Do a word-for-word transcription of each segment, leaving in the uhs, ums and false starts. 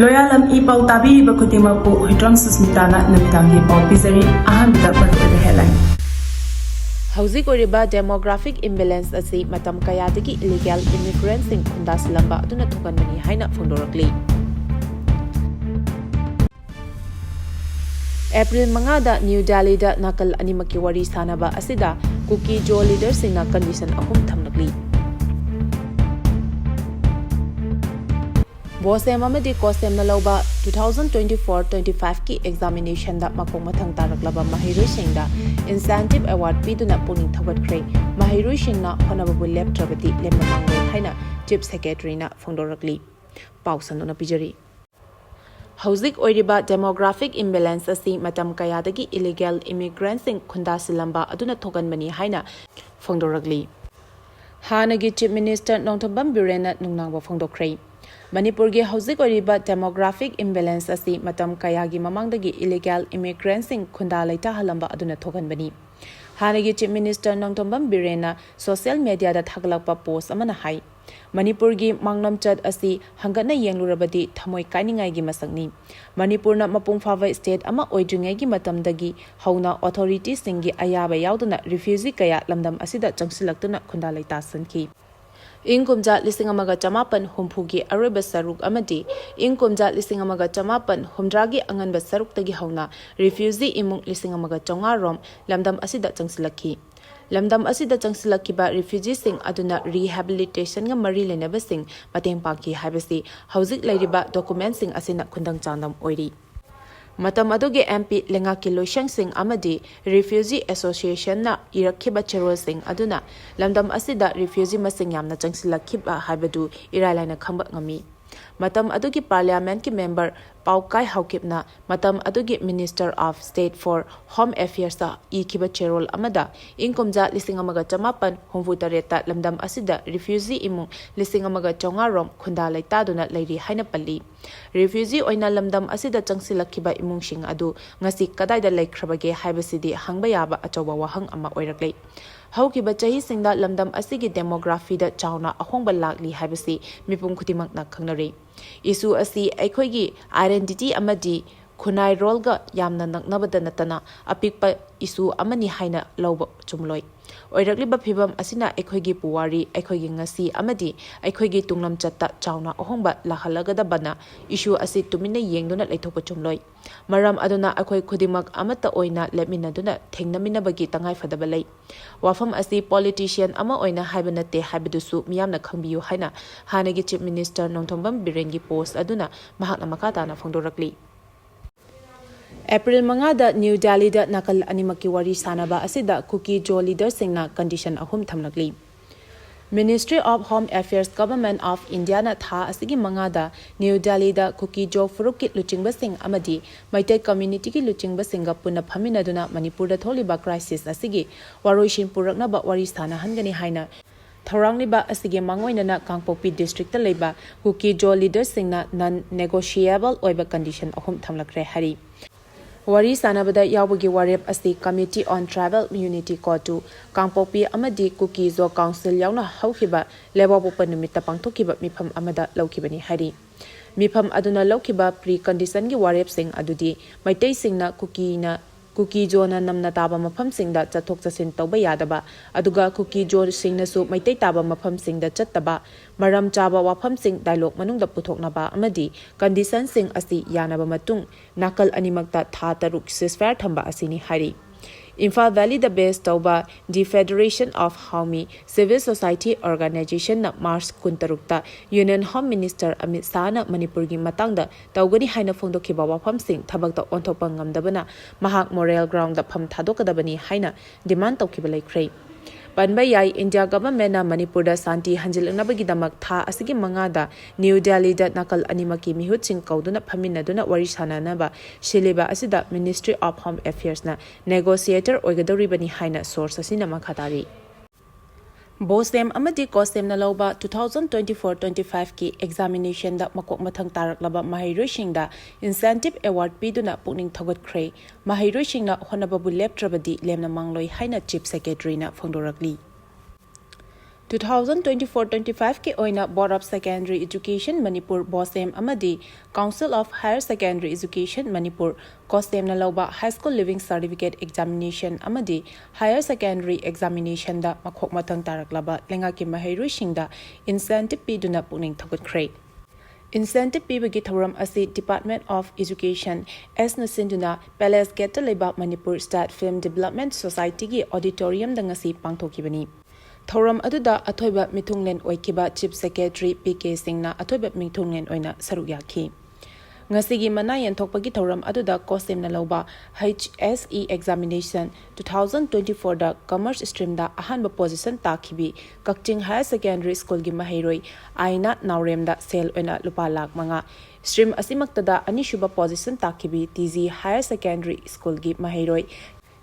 ꯂꯣꯌꯥꯂꯝ E ꯄꯥꯎ ꯇꯥꯕꯤꯔꯤꯕ ꯈꯨꯗꯤꯡꯃꯛꯄꯨ ꯍꯨꯏꯗ꯭ꯔꯣꯝ ꯁꯨꯁꯃꯤꯇꯥꯅ ꯅꯨꯃꯤꯗꯥꯡꯒꯤ ꯄꯥꯎ ꯄꯤꯖꯔꯤ꯫ ꯑꯍꯥꯟꯕꯗ ꯃꯔꯨꯑꯣꯏꯕ headline꯫ ꯍꯧꯖꯤꯛ ꯑꯣꯏꯔꯤꯕ demographic imbalance ꯑꯁꯤ ꯃꯇꯝ ꯀꯌꯥꯗꯒꯤ illegal immigrantꯁꯤꯡ ꯈꯨꯟꯗꯥꯁꯤꯜꯂꯝꯕ ꯑꯗꯨꯅ ꯊꯣꯛꯍꯟꯕꯅꯤ ꯍꯥꯏꯅ ꯐꯣꯡꯗꯣꯔꯛꯂꯤ꯫ ꯑꯦꯄ꯭ꯔꯤꯜ ꯃꯉꯥꯗ ꯅ꯭ꯌꯨ ꯗꯦꯜꯂꯤꯗ ꯅꯥꯀꯜ ꯑꯅꯤꯃꯛꯀꯤ ꯋꯥꯔꯤ ꯁꯥꯅꯕ ꯑꯁꯤꯗ ꯀꯨꯀꯤ ꯖꯣ leaderꯁꯤꯡꯅ condition ꯑꯍꯨꯝ ꯊꯝꯂꯛꯂꯤ꯫ ꯕꯣꯁꯦꯝ ꯑꯃꯗꯤ ꯀꯣꯁꯦꯝꯅ ꯂꯧꯕ two thousand twenty-four twenty-fiveꯀꯤ examinationꯗ ꯃꯈꯣꯡ ꯃꯊꯪ ꯇꯥꯔꯛꯂꯕ ꯃꯍꯩꯔꯣꯏꯁꯤꯡꯗ incentive award ꯄꯤꯗꯨꯅ ꯄꯨꯛꯅꯤꯡ ꯊꯧꯒꯠꯈ꯭ꯔꯦ꯫ ꯃꯍꯩꯔꯣꯏꯁꯤꯡꯅ ꯍꯣꯠꯅꯕꯕꯨ ꯂꯦꯞꯇ꯭ꯔꯕꯗꯤ ꯂꯦꯝꯅ ꯃꯥꯡꯂꯣꯏ ꯍꯥꯏꯅ Chief Secretaryꯅ ꯐꯣꯡꯗꯣꯔꯛꯂꯤ꯫ ꯄꯥꯎ ꯁꯟꯗꯣꯛꯅ ꯄꯤꯖꯔꯤ꯫ ꯍꯧꯖꯤꯛ ꯑꯣꯏꯔꯤꯕ demographic imbalance ꯑꯁꯤ ꯃꯇꯝ ꯀꯌꯥꯗꯒꯤ illegal immigrantꯁꯤꯡ ꯈꯨꯟꯗꯥꯁꯤꯜꯂꯝꯕ ꯑꯗꯨꯅ ꯊꯣꯛꯍꯟꯕꯅꯤ ꯍꯥꯏꯅ ꯐꯣꯡꯗꯣꯔꯛꯂꯤ꯫ ꯍꯥꯟꯅꯒꯤ Chief Minister ꯅꯣꯡꯊꯣꯝꯕꯝ ꯕꯤꯔꯦꯟꯅ ꯅꯨꯡꯅꯥꯡꯕ ꯐꯣꯡꯗꯣꯛꯈ꯭ꯔꯦ꯫ ꯃꯅꯤꯄꯨꯔꯒꯤ ꯍꯧꯖꯤꯛ ꯑꯣꯏꯔꯤꯕ demographic imbalance ꯑꯁꯤ ꯃꯇꯝ ꯀꯌꯥꯒꯤ ꯃꯃꯥꯡꯗꯒꯤ illegal immigrantꯁꯤꯡ ꯈꯨꯟꯗꯥ ꯂꯩꯇꯥꯍꯜꯂꯝꯕ ꯑꯗꯨꯅ ꯊꯣꯛꯍꯟꯕꯅꯤ꯫ ꯍꯥꯟꯅꯒꯤ Chief Minister Nongthombam ꯕꯤꯔꯦꯟꯅ social mediaꯗ ꯊꯥꯒꯠꯂꯛꯄ post ꯑꯃꯅ ꯍꯥꯏ, ꯃꯅꯤꯄꯨꯔꯒꯤ ꯃꯥꯡꯂꯝꯆꯠ ꯑꯁꯤ ꯍꯪꯒꯠꯅ ꯌꯦꯡꯂꯨꯔꯕꯗꯤ ꯊꯃꯣꯏ ꯀꯥꯏꯅꯤꯡꯉꯥꯏꯒꯤ ꯃꯁꯛꯅꯤ꯫ ꯃꯅꯤꯄꯨꯔꯅ ꯃꯄꯨꯡ ꯐꯥꯕ state ꯑꯃ ꯑꯣꯏꯗ꯭ꯔꯤꯉꯩꯒꯤ ꯃꯇꯝꯗꯒꯤ ꯍꯧꯅ authorityꯁꯤꯡꯒꯤ ꯑꯌꯥꯕ ꯌꯥꯎꯗꯅ refugee ꯀꯌꯥ ꯂꯝꯗꯝ ꯑꯁꯤꯗ ꯆꯪꯁꯤꯜꯂꯛꯇꯨꯅ ꯈꯨꯟꯗꯥ ꯂꯩꯇꯥꯁꯟꯈꯤ꯫ ꯏꯪ ꯀꯨꯝꯖꯥ ꯂꯤꯁꯤꯡ ꯑꯃꯒ ꯆꯃꯥꯄꯟ ꯍꯨꯝꯐꯨꯒꯤ ꯑꯔꯣꯏꯕ ꯁꯔꯨꯛ ꯑꯃꯗꯤ ꯏꯪ ꯀꯨꯝꯖꯥ ꯂꯤꯁꯤꯡ ꯑꯃꯒ ꯆꯃꯥꯄꯟ ꯍꯨꯝꯗ꯭ꯔꯥꯒꯤ ꯑꯉꯟꯕ ꯁꯔꯨꯛꯇꯒꯤ ꯍꯧꯅ refugee ꯏꯃꯨꯡ ꯂꯤꯁꯤꯡ ꯑꯃꯒ ꯆꯥꯝꯃꯉꯥ ꯔꯣꯝ ꯂꯝꯗꯝ ꯑꯁꯤꯗ ꯆꯪꯁꯤꯜꯂꯛꯈꯤ꯫ ꯂꯝꯗꯝ ꯑꯁꯤꯗ ꯆꯪꯁꯤꯜꯂꯛꯈꯤꯕ refugeeꯁꯤꯡ ꯑꯗꯨꯅ rehabilitationꯒ ꯃꯔꯤ ꯂꯩꯅꯕꯁꯤꯡ ꯃꯇꯦꯡ ꯄꯥꯡꯈꯤ ꯍꯥꯏꯕꯁꯤ ꯍꯧꯖꯤꯛ ꯂꯩꯔꯤꯕ documentꯁꯤꯡ ꯑꯁꯤꯅ ꯈꯨꯗꯝ ꯆꯥꯡꯗꯝ ꯑꯣꯏꯔꯤ꯫ ꯃꯇꯝ ꯑꯗꯨꯒꯤ MP ꯂꯩꯉꯥꯛꯀꯤ ꯂꯣꯏꯁꯪꯁꯤꯡ ꯑꯃꯗꯤ Refugee Associationꯅ ꯏꯔꯛꯈꯤꯕ ꯆꯦꯔꯣꯜꯁꯤꯡ ꯑꯗꯨꯅ ꯂꯝꯗꯝ ꯑꯁꯤꯗ refugee ꯃꯁꯤꯡ ꯌꯥꯝꯅ ꯆꯪꯁꯤꯜꯂꯛꯈꯤꯕ ꯍꯥꯏꯕꯗꯨ ꯏꯔꯥꯏ ꯂꯥꯏꯅ ꯈꯪꯕ ꯉꯝꯃꯤ꯫ ꯃꯇꯝ ꯑꯗꯨꯒꯤ Parliamentꯀꯤ member ꯄꯥꯎꯀꯥꯏ ꯍꯥꯎꯀꯤꯞꯅ ꯃꯇꯝ ꯑꯗꯨꯒꯤ Minister of State for Home Affairsꯇ ꯏꯈꯤꯕ ꯆꯦꯔꯣꯜ ꯑꯃꯗ ꯏꯪ ꯀꯨꯝꯖꯥ ꯂꯤꯁꯤꯡ ꯑꯃꯒ ꯆꯃꯥꯄꯟ ꯍꯨꯝꯐꯨ ꯇꯔꯦꯠꯇ ꯂꯝꯗꯝ ꯑꯁꯤꯗ refugee ꯏꯃꯨꯡ ꯂꯤꯁꯤꯡ ꯑꯃꯒ ꯆꯥꯝꯃꯉꯥ ꯔꯣꯝ ꯈꯨꯟꯗꯥ ꯂꯩꯇꯥꯗꯨꯅ ꯂꯩꯔꯤ ꯍꯥꯏꯅ ꯄꯜꯂꯤ꯫ Refugee ꯑꯣꯏꯅ ꯂꯝꯗꯝ ꯑꯁꯤꯗ ꯆꯪꯁꯤꯜꯂꯛꯈꯤꯕ ꯏꯃꯨꯡꯁꯤꯡ ꯑꯗꯨ ꯉꯁꯤ ꯀꯗꯥꯏꯗ ꯂꯩꯈ꯭ꯔꯕꯒꯦ ꯍꯥꯏꯕꯁꯤꯗꯤ ꯍꯪꯕ ꯌꯥꯕ ꯑꯆꯧꯕ ꯋꯥꯍꯪ ꯑꯃ ꯑꯣꯏꯔꯛꯂꯦ꯫ ꯍꯧꯈꯤꯕ ꯆꯍꯤꯁꯤꯡꯗ ꯂꯝꯗꯝ ꯑꯁꯤꯒꯤ demographyꯗ ꯆꯥꯎꯅ ꯑꯍꯣꯡꯕ ꯂꯥꯛꯂꯤ ꯍꯥꯏꯕꯁꯤ ꯃꯤꯄꯨꯝ ꯈꯨꯗꯤꯡꯃꯛꯅ ꯈꯪꯅꯔꯤ꯫ Issue ꯑꯁꯤ ꯑꯩꯈꯣꯏꯒꯤ identity ꯑꯃꯗꯤ ꯈꯨꯟꯅꯥꯏꯔꯣꯜꯒ ꯌꯥꯝꯅ ꯅꯛꯅꯕꯗ ꯅꯠꯇꯅ ꯑꯄꯤꯛꯄ issue ꯑꯃꯅꯤ ꯍꯥꯏꯅ ꯂꯧꯕ ꯆꯨꯝꯂꯣꯏ꯫ ꯑꯣꯏꯔꯛꯂꯤꯕ ꯐꯤꯚꯝ ꯑꯁꯤꯅ ꯑꯩꯈꯣꯏꯒꯤ ꯄꯨꯋꯥꯔꯤ, ꯑꯩꯈꯣꯏꯒꯤ ꯉꯁꯤ ꯑꯃꯗꯤ ꯑꯩꯈꯣꯏꯒꯤ ꯇꯨꯡꯂꯝꯆꯠꯇ ꯆꯥꯎꯅ ꯑꯍꯣꯡꯕ ꯂꯥꯛꯍꯜꯂꯒꯗꯕꯅ issue ꯑꯁꯤ ꯇꯨꯃꯤꯟꯅ ꯌꯦꯡꯗꯨꯅ ꯂꯩꯊꯣꯛꯄ ꯆꯨꯝꯂꯣꯏ꯫ ꯃꯔꯝ ꯑꯗꯨꯅ ꯑꯩꯈꯣꯏ ꯈꯨꯗꯤꯡꯃꯛ ꯑꯃꯠꯇ ꯑꯣꯏꯅ ꯂꯦꯞꯃꯤꯟꯅꯗꯨꯅ ꯊꯦꯡꯅꯃꯤꯟꯅꯕꯒꯤ ꯇꯉꯥꯏꯐꯗꯕ ꯂꯩ꯫ ꯋꯥꯐꯝ ꯑꯁꯤ politician ꯑꯃ ꯑꯣꯏꯅ ꯍꯥꯏꯕ ꯅꯠꯇꯦ ꯍꯥꯏꯕꯗꯨꯁꯨ ꯃꯤꯌꯥꯝꯅ ꯈꯪꯕꯤꯌꯨ ꯍꯥꯏꯅ ꯍꯥꯟꯅꯒꯤ Chief Minister ꯅꯣꯡꯊꯣꯝꯕꯝ ꯕꯤꯔꯦꯟꯒꯤ post ꯑꯗꯨꯅ ꯃꯍꯥꯛꯅ ꯃꯈꯥ ꯇꯥꯅ ꯐꯣꯡꯗꯣꯔꯛꯂꯤ꯫ ꯑꯦꯄ꯭ꯔꯤꯜ ꯃꯉꯥꯗ ꯅ꯭ꯌꯨ ꯗꯦꯜꯂꯤꯗ ꯅꯥꯀꯜ ꯑꯅꯤꯃꯛꯀꯤ ꯋꯥꯔꯤ ꯁꯥꯅꯕ ꯑꯁꯤꯗ ꯀꯨꯀꯤ ꯖꯣ leaderꯁꯤꯡꯅ condition ꯑꯍꯨꯝ ꯊꯝꯂꯛꯂꯤ꯫ Ministry of Home Affairs, Government of Indiaꯅ ꯊꯥ ꯑꯁꯤꯒꯤ ꯃꯉꯥꯗ ꯅ꯭ꯌꯨ ꯗꯦꯜꯂꯤꯗ ꯀꯨꯀꯤ ꯖꯣ ꯐꯨꯔꯨꯞꯀꯤ ꯂꯨꯆꯤꯡꯕꯁꯤꯡ ꯑꯃꯗꯤ ꯃꯩꯇꯩ communityꯒꯤ ꯂꯨꯆꯤꯡꯕꯁꯤꯡꯒ ꯄꯨꯟꯅ ꯐꯝꯃꯤꯟꯅꯗꯨꯅ ꯃꯅꯤꯄꯨꯔꯗ ꯊꯣꯛꯂꯤꯕ crisis ꯑꯁꯤꯒꯤ ꯋꯥꯔꯣꯏꯁꯤꯟ ꯄꯨꯔꯛꯅꯕ ꯋꯥꯔꯤ ꯁꯥꯅꯍꯟꯒꯅꯤ ꯍꯥꯏꯅ ꯊꯧꯔꯥꯡꯂꯤꯕ ꯑꯁꯤꯒꯤ ꯃꯥꯡꯑꯣꯏꯅꯅ ꯀꯥꯡꯄꯣꯛꯄꯤ districtꯇ ꯂꯩꯕ ꯀꯨꯀꯤ ꯖꯣ leaderꯁꯤꯡꯅ non negotiable ꯑꯣꯏꯕ condition ꯑꯍꯨꯝ ꯊꯝꯂꯛꯈ꯭ꯔꯦ ꯍꯥꯏꯔꯤ꯫ ꯋꯥꯔꯤ ꯁꯥꯅꯕꯗ ꯌꯥꯎꯕꯒꯤ ꯋꯥꯔꯦꯞ ꯑꯁꯤ Committee on Tribal Unity, CoTU, ꯀꯥꯡꯄꯣꯛꯄꯤ ꯑꯃꯗꯤ ꯀꯨꯀꯤ ꯖꯣ council ꯌꯥꯎꯅ ꯍꯧꯈꯤꯕ ꯂꯩꯕꯥꯛꯄꯣꯛꯄ ꯅꯨꯃꯤꯠꯇ ꯄꯥꯡꯊꯣꯛꯈꯤꯕ ꯃꯤꯐꯝ ꯑꯃꯗ ꯂꯧꯈꯤꯕꯅꯤ ꯍꯥꯏꯔꯤ꯫ ꯃꯤꯐꯝ ꯑꯗꯨꯅ ꯂꯧꯈꯤꯕ pre conditionꯒꯤ ꯋꯥꯔꯦꯞꯁꯤꯡ ꯑꯗꯨꯗꯤ ꯃꯩꯇꯩꯁꯤꯡꯅ ꯀꯨꯀꯤꯅ, ꯀꯨꯀꯤ ꯖꯣꯅ ꯅꯝꯅ ꯇꯥꯕ ꯃꯐꯝꯁꯤꯡꯗ ꯆꯠꯊꯣꯛ ꯆꯠꯁꯤꯟ ꯇꯧꯕ ꯌꯥꯗꯕ, ꯑꯗꯨꯒ ꯀꯨꯀꯤ ꯖꯣꯁꯤꯡꯅꯁꯨ ꯃꯩꯇꯩ ꯇꯥꯕ ꯃꯐꯝꯁꯤꯡꯗ ꯆꯠꯇꯕ, ꯃꯔꯝ ꯆꯥꯕ ꯋꯥꯐꯝꯁꯤꯡ dialogue ꯃꯅꯨꯡꯗ ꯄꯨꯊꯣꯛꯅꯕ ꯑꯃꯗꯤ conditionꯁꯤꯡ ꯑꯁꯤ ꯌꯥꯅꯕ ꯃꯇꯨꯡ ꯅꯥꯀꯜ ꯑꯅꯤꯃꯛꯇ ꯊꯥ ꯇꯔꯨꯛ ceasefire ꯊꯝꯕ ꯑꯁꯤꯅꯤ ꯍꯥꯏꯔꯤ꯫ ꯏꯝꯐꯥꯜ ꯚꯦꯂꯤꯗ base ꯇꯧꯕ The Federation of Haomi Civil Society Organizationꯅ ꯃꯥꯔꯆ ꯀꯨꯟꯇꯔꯨꯛꯇ Union Home Minister ꯑꯃꯤꯠ ꯁꯥꯍꯅ ꯃꯅꯤꯄꯨꯔꯒꯤ ꯃꯇꯥꯡꯗ ꯇꯧꯒꯅꯤ ꯍꯥꯏꯅ ꯐꯣꯡꯗꯣꯛꯈꯤꯕ ꯋꯥꯐꯝꯁꯤꯡ ꯊꯕꯛꯇ ꯑꯣꯟꯊꯣꯛꯄ ꯉꯝꯗꯕꯅ ꯃꯍꯥꯛ moral groundꯗ ꯐꯝ ꯊꯥꯗꯣꯛꯀꯗꯕꯅꯤ ꯍꯥꯏꯅ demand ꯇꯧꯈꯤꯕ ꯂꯩꯈ꯭ꯔꯦ꯫ ꯄꯟꯕ ꯌꯥꯏ, ꯏꯟꯗꯤꯌꯥ governmentꯅ ꯃꯅꯤꯄꯨꯔꯗ ꯁꯥꯟꯇꯤ ꯍꯟꯖꯤꯜꯂꯛꯅꯕꯒꯤꯗꯃꯛ ꯊꯥ ꯑꯁꯤꯒꯤ ꯃꯉꯥꯗ ꯅ꯭ꯌꯨ ꯗꯦꯜꯂꯤꯗ ꯅꯥꯀꯜ ꯑꯅꯤꯃꯛꯀꯤ ꯃꯤꯍꯨꯠꯁꯤꯡ ꯀꯧꯗꯨꯅ ꯐꯝꯃꯤꯟꯅꯗꯨꯅ ꯋꯥꯔꯤ ꯁꯥꯅꯅꯕ ꯁꯤꯜꯂꯤꯕ ꯑꯁꯤꯗ Ministry of Home Affairsꯅ negotiator ꯑꯣꯏꯒꯗꯧꯔꯤꯕꯅꯤ ꯍꯥꯏꯅ source ꯑꯁꯤꯅ ꯃꯈꯥ ꯇꯥꯔꯤ꯫ BOSEM ꯑꯃꯗꯤ COHSEMꯅ ꯂꯧꯕ two thousand twenty four twenty five ꯀꯤ examination ꯗ ꯃꯀꯣꯛ ꯃꯊꯪ ꯇꯥꯔꯛꯂꯕ ꯃꯍꯩꯔꯣꯏꯁꯤꯡꯗ incentive award ꯄꯤꯗꯨꯅ ꯄꯨꯛꯅꯤꯡ ꯊꯧꯒꯠꯈ꯭ꯔꯦ꯫ ꯃꯍꯩꯔꯣꯏꯁꯤꯡꯅ ꯍꯣꯠꯅꯕꯕꯨ ꯂꯦꯞꯇ꯭ꯔꯕꯗꯤ ꯂꯦꯝꯅ ꯃꯥꯡꯂꯣꯏ ꯍꯥꯏꯅ Chief Secretary ꯅ ꯐꯣꯡꯗꯣꯔꯛꯂꯤ꯫ Two thousand twenty four twenty five ꯀꯤ ꯑꯣꯏꯅ Board of Secondary Education Manipur, BOSEM, ꯑꯃꯗꯤ Council of Higher Secondary Education Manipur, COHSEMꯅ ꯂꯧꯕ High School Leaving Certificate Examination ꯑꯃꯗꯤ Higher Secondary Examination ꯗ ꯃꯀꯣꯛ ꯃꯊꯪ ꯇꯥꯔꯛꯂꯕ ꯂꯩꯉꯥꯛꯀꯤ ꯃꯍꯩꯔꯣꯏꯁꯤꯡꯗ incentive ꯄꯤꯗꯨꯅ ꯄꯨꯛꯅꯤꯡ ꯊꯧꯒꯠꯈ꯭ꯔꯦ꯫ Incentive ꯄꯤꯕꯒꯤ ꯊꯧꯔꯝ ꯑꯁꯤ Department of Education, S ꯅ ꯁꯤꯟꯗꯨꯅ Palace Gate ꯇ ꯂꯩꯕ Manipur State Film Development Society ꯒꯤ auditorium ꯗ ꯉꯁꯤ ꯄꯥꯡꯊꯣꯛꯈꯤꯕꯅꯤ꯫ ꯊꯧꯔꯝ ꯑꯗꯨꯗ ꯑꯊꯣꯏꯕ ꯃꯤꯊꯨꯡꯂꯦꯟ ꯑꯣꯏꯈꯤꯕ Chief Secretary ꯄꯤ ꯀꯦ ꯁꯤꯡꯅ ꯑꯊꯣꯏꯕ ꯃꯤꯊꯨꯡꯂꯦꯟ ꯑꯣꯏꯅ ꯁꯔꯨꯛ ꯌꯥꯈꯤ꯫ ꯉꯁꯤꯒꯤ ꯃꯅꯥ ꯌꯦꯟꯊꯣꯛꯄꯒꯤ ꯊꯧꯔꯝ ꯑꯗꯨꯗ COHSEMꯅ ꯂꯧꯕ H S E Examination two thousand twenty four ꯗ Commerce Stream ꯗ ꯑꯍꯥꯟꯕ position ꯇꯥꯈꯤꯕꯤ ꯀꯛꯆꯤꯡ Higher Secondary School ꯒꯤ ꯃꯍꯩꯔꯣꯏ ꯑꯥꯏꯅꯥ ꯅꯥꯎꯔꯦꯝꯗ ꯁꯦꯜ ꯑꯣꯏꯅ ꯂꯨꯄꯥ ꯂꯥꯈ ꯃꯉꯥ, stream ꯑꯁꯤꯃꯛꯇꯗ ꯑꯅꯤꯁꯨꯕ position ꯇꯥꯈꯤꯕꯤ T G Higher Secondary School ꯒꯤ ꯃꯍꯩꯔꯣꯏ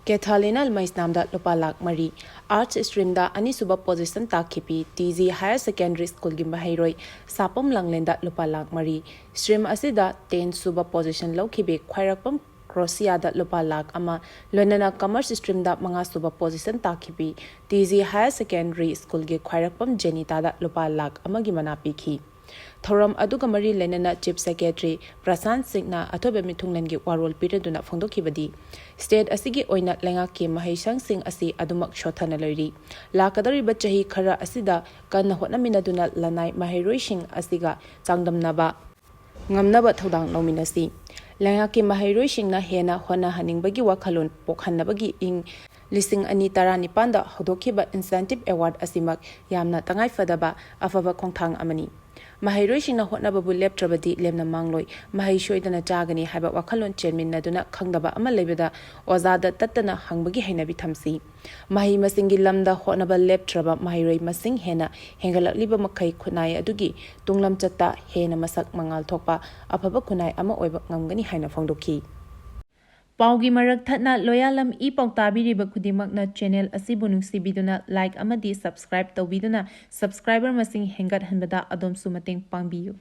ꯀꯦꯊꯥꯂꯤꯅꯥ ꯃꯩꯁꯅꯥꯝꯗ ꯂꯨꯄꯥ ꯂꯥꯈ ꯃꯔꯤ, Arts Stream ꯗ ꯑꯅꯤꯁꯨꯕ position ꯇꯥꯈꯤꯕꯤ T G Higher Secondary School ꯒꯤ ꯃꯍꯩꯔꯣꯏ ꯁꯥꯄꯝ ꯂꯥꯡꯂꯦꯟꯗ ꯂꯨꯄꯥ ꯂꯥꯈ ꯃꯔꯤ, stream ꯑꯁꯤꯗ ten ꯁꯨꯕ position ꯂꯧꯈꯤꯕꯤ ꯈ꯭ꯋꯥꯏꯔꯥꯛꯄꯝ ꯀ꯭ꯔꯣꯁꯤꯌꯥꯗ ꯂꯨꯄꯥ ꯂꯥꯈ ꯑꯃ, ꯂꯣꯏꯅꯅ Commerce Stream ꯗ ꯃꯉꯥ ꯁꯨꯕ position ꯇꯥꯈꯤꯕꯤ T G Higher Secondary School ꯒꯤ ꯈ꯭ꯋꯥꯏꯔꯥꯛꯄꯝ ꯖꯦꯅꯤꯇꯥꯗ ꯂꯨꯄꯥ ꯂꯥꯈ ꯑꯃꯒꯤ ꯃꯅꯥ ꯄꯤꯈꯤ꯫ ꯊꯧꯔꯝ ꯑꯗꯨꯒ ꯃꯔꯤ ꯂꯩꯅꯅ Chief Secretary ꯄ꯭ꯔꯁꯥꯟꯠ ꯁꯤꯡꯅ ꯑꯊꯣꯏꯕ ꯃꯤꯊꯨꯡꯂꯦꯟꯒꯤ ꯋꯥꯔꯣꯜ ꯄꯤꯔꯗꯨꯅ ꯐꯣꯡꯗꯣꯛꯈꯤꯕꯗꯤ, state ꯑꯁꯤꯒꯤ ꯑꯣꯏꯅ ꯂꯩꯉꯥꯛꯀꯤ ꯃꯍꯩꯁꯪꯁꯤꯡ ꯑꯁꯤ ꯑꯗꯨꯃꯛ ꯁꯣꯠꯊꯅ ꯂꯩꯔꯤ꯫ ꯂꯥꯛꯀꯗꯧꯔꯤꯕ ꯆꯍꯤ ꯈꯔ ꯑꯁꯤꯗ ꯀꯟꯅ ꯍꯣꯠꯅꯃꯤꯟꯅꯗꯨꯅ ꯂꯅꯥꯏ ꯃꯍꯩꯔꯣꯏꯁꯤꯡ ꯑꯁꯤꯒ ꯆꯥꯡꯗꯝꯅꯕ ꯉꯝꯅꯕ ꯊꯧꯗꯥꯡ ꯂꯧꯃꯤꯟꯅꯁꯤ꯫ ꯂꯩꯉꯥꯛꯀꯤ ꯃꯍꯩꯔꯣꯏꯁꯤꯡꯅ ꯍꯦꯟꯅ ꯍꯣꯠꯅꯍꯟꯅꯤꯡꯕꯒꯤ ꯋꯥꯈꯜꯂꯣꯟ ꯄꯣꯛꯍꯟꯅꯕꯒꯤ ꯏꯪ ꯂꯤꯁꯤꯡ ꯑꯅꯤ ꯇꯔꯥꯅꯤꯄꯥꯟꯗ ꯍꯧꯗꯣꯛꯈꯤꯕ incentive award ꯑꯁꯤꯃꯛ ꯌꯥꯝꯅ ꯇꯉꯥꯏꯐꯗꯕ ꯑꯐꯕ ꯈꯣꯡꯊꯥꯡ ꯑꯃꯅꯤ꯫ ꯃꯍꯩꯔꯣꯏꯁꯤꯡꯅ ꯍꯣꯠꯅꯕꯕꯨ ꯂꯦꯞꯇ꯭ꯔꯕꯗꯤ ꯂꯦꯝꯅ ꯃꯥꯡꯂꯣꯏ, ꯃꯍꯩ ꯁꯣꯏꯗꯅ ꯆꯥꯒꯅꯤ ꯍꯥꯏꯕ ꯋꯥꯈꯜꯂꯣꯟ ꯆꯦꯟꯃꯤꯟꯅꯗꯨꯅ ꯈꯪꯗꯕ ꯑꯃ ꯂꯩꯕꯗ ꯑꯣꯖꯥꯗ ꯇꯠꯇꯅ ꯍꯪꯕꯒꯤ ꯍꯩꯅꯕꯤ ꯊꯝꯁꯤ꯫ ꯃꯍꯩ ꯃꯁꯤꯡꯒꯤ ꯂꯝꯗ ꯍꯣꯠꯅꯕ ꯂꯦꯞꯇ꯭ꯔꯕ ꯃꯍꯩꯔꯣꯏ ꯃꯁꯤꯡ ꯍꯦꯟꯅ ꯍꯦꯟꯒꯠꯂꯛꯂꯤꯕ ꯃꯈꯩ ꯈꯨꯟꯅꯥꯏ ꯑꯗꯨꯒꯤ ꯇꯨꯡꯂꯝꯆꯠꯇ ꯍꯦꯟꯅ ꯃꯁꯛ ꯃꯉꯥꯜ ꯊꯣꯛꯄ ꯑꯐꯕ ꯈꯨꯟꯅꯥꯏ ꯑꯃ ꯑꯣꯏꯕ ꯉꯝꯒꯅꯤ ꯍꯥꯏꯅ ꯐꯣꯡꯗꯣꯛꯈꯤ꯫ ꯄꯥꯎꯒꯤ ꯃꯔꯛ ꯊꯠꯅ ꯂꯣꯌꯥꯂꯝ ꯏ ꯄꯥꯎ ꯇꯥꯕꯤꯔꯤꯕ ꯈꯨꯗꯤꯡꯃꯛꯅ ꯆꯦꯅꯦꯜ ꯑꯁꯤꯕꯨ ꯅꯨꯡꯁꯤꯕꯤꯗꯨꯅ ꯂꯥꯏꯛ ꯑꯃꯗꯤ ꯁꯕꯁꯀ꯭ꯔꯥꯏꯕ ꯇꯧꯕꯤꯗꯨꯅ ꯁꯕꯁꯀ꯭ꯔꯥꯏꯕꯔ ꯃꯁꯤꯡ ꯍꯦꯟꯒꯠꯍꯟꯕꯗ ꯑꯗꯣꯝꯁꯨ ꯃꯇꯦꯡ ꯄꯥꯡꯕꯤꯌꯨ꯫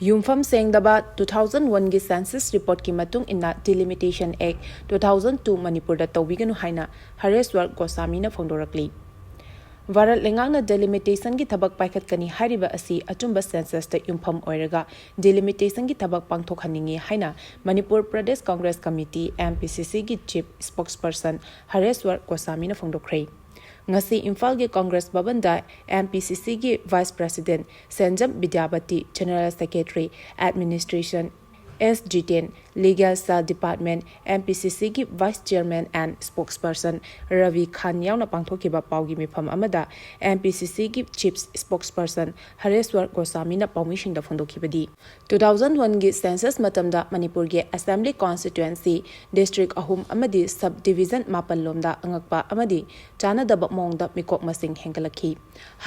ꯌꯨꯝꯐꯝ ꯁꯦꯡꯗꯕ ꯇꯨ ꯊꯥꯎꯖꯟ ꯋꯥꯟꯒꯤ ꯁꯦꯟꯁꯁ ꯔꯤꯄꯣꯔꯠꯀꯤ ꯃꯇꯨꯡ ꯏꯟꯅ ꯗꯤꯂꯤꯃꯤꯇꯦꯁꯟ ꯑꯦꯛ ꯇꯨ ꯊꯥꯎꯖꯟ ꯇꯨ ꯃꯅꯤꯄꯨꯔꯗ ꯇꯧꯕꯤꯒꯅꯨ ꯍꯥꯏꯅ ꯍꯔꯦꯁ꯭ꯋꯔ ꯒꯣꯁꯥꯃꯤꯅ ꯐꯣꯡꯗꯣꯔꯛꯂꯤ꯫ ꯚꯥꯔꯠ ꯂꯩꯉꯥꯛꯅ ꯗꯤꯂꯤꯃꯤꯇꯦꯁꯟꯒꯤ ꯊꯕꯛ ꯄꯥꯏꯈꯠꯀꯅꯤ ꯍꯥꯏꯔꯤꯕ ꯑꯁꯤ ꯑꯆꯨꯝꯕ ꯁꯦꯟꯁꯁꯇ ꯌꯨꯝꯐꯝ ꯑꯣꯏꯔꯒ ꯗꯤꯂꯤꯃꯤꯇꯦꯁꯟꯒꯤ ꯊꯕꯛ ꯄꯥꯡꯊꯣꯛꯍꯟꯅꯤꯡꯏ ꯍꯥꯏꯅ Manipur Pradesh Congress committee, M P C ꯁꯤꯒꯤ ꯆꯤꯐ ꯁ꯭ꯄꯣꯛꯁꯄꯔꯁꯟ ꯍꯔꯦꯁ꯭ꯋꯔ ꯒꯣꯁꯥꯃꯤꯅ ꯐꯣꯡꯗꯣꯛꯈ꯭ꯔꯦ꯫ ꯉꯁꯤ ꯏꯝꯐꯥꯜꯒꯤ ꯀꯪꯒ꯭ꯔꯦꯁ ꯚꯕꯟꯗ ꯑꯦꯝ ꯄꯤ ꯁꯤ ꯁꯤꯒꯤ vice president Senjam Bidyapati, general secretary administration S Jiten, legal cell department, M P C ꯁꯤꯒꯤ vice chairman N spokesperson Rabi Khan ꯌꯥꯎꯅ ꯄꯥꯡꯊꯣꯛꯈꯤꯕ ꯄꯥꯎꯒꯤ ꯃꯤꯐꯝ ꯑꯃꯗ ꯑꯦꯝ ꯄꯤ ꯁꯤ ꯁꯤꯒꯤ ꯆꯤꯐ ꯁ꯭ꯄꯣꯛꯁꯄꯔꯁꯟ ꯍꯔꯦꯁ꯭ꯋꯔ ꯒꯣꯁꯥꯃꯤꯅ ꯄꯥꯎꯃꯤꯁꯤꯡꯗ ꯐꯣꯡꯗꯣꯛꯈꯤꯕꯗꯤ, ꯇꯨ ꯊꯥꯎꯖꯟ ꯋꯥꯟꯒꯤ ꯁꯦꯟꯁꯁ ꯃꯇꯝꯗ ꯃꯅꯤꯄꯨꯔꯒꯤ ꯑꯦꯁꯦꯝꯕ꯭ꯂꯤ ꯀꯣꯟꯁꯇꯤꯇ꯭ꯋꯦꯟꯁꯤ ꯗꯤꯁꯇ꯭ꯔꯤꯛ ꯑꯍꯨꯝ ꯑꯃꯗꯤ ꯁꯕ ꯗꯤꯚꯤꯖꯟ ꯃꯥꯄꯜ ꯂꯣꯝꯗ ꯑꯉꯛꯄ ꯑꯃꯗꯤ ꯆꯥꯟꯅꯗꯕ ꯃꯑꯣꯡꯗ ꯃꯤꯀꯣꯛ ꯃꯁꯤꯡ ꯍꯦꯟꯒꯠꯂꯛꯈꯤ꯫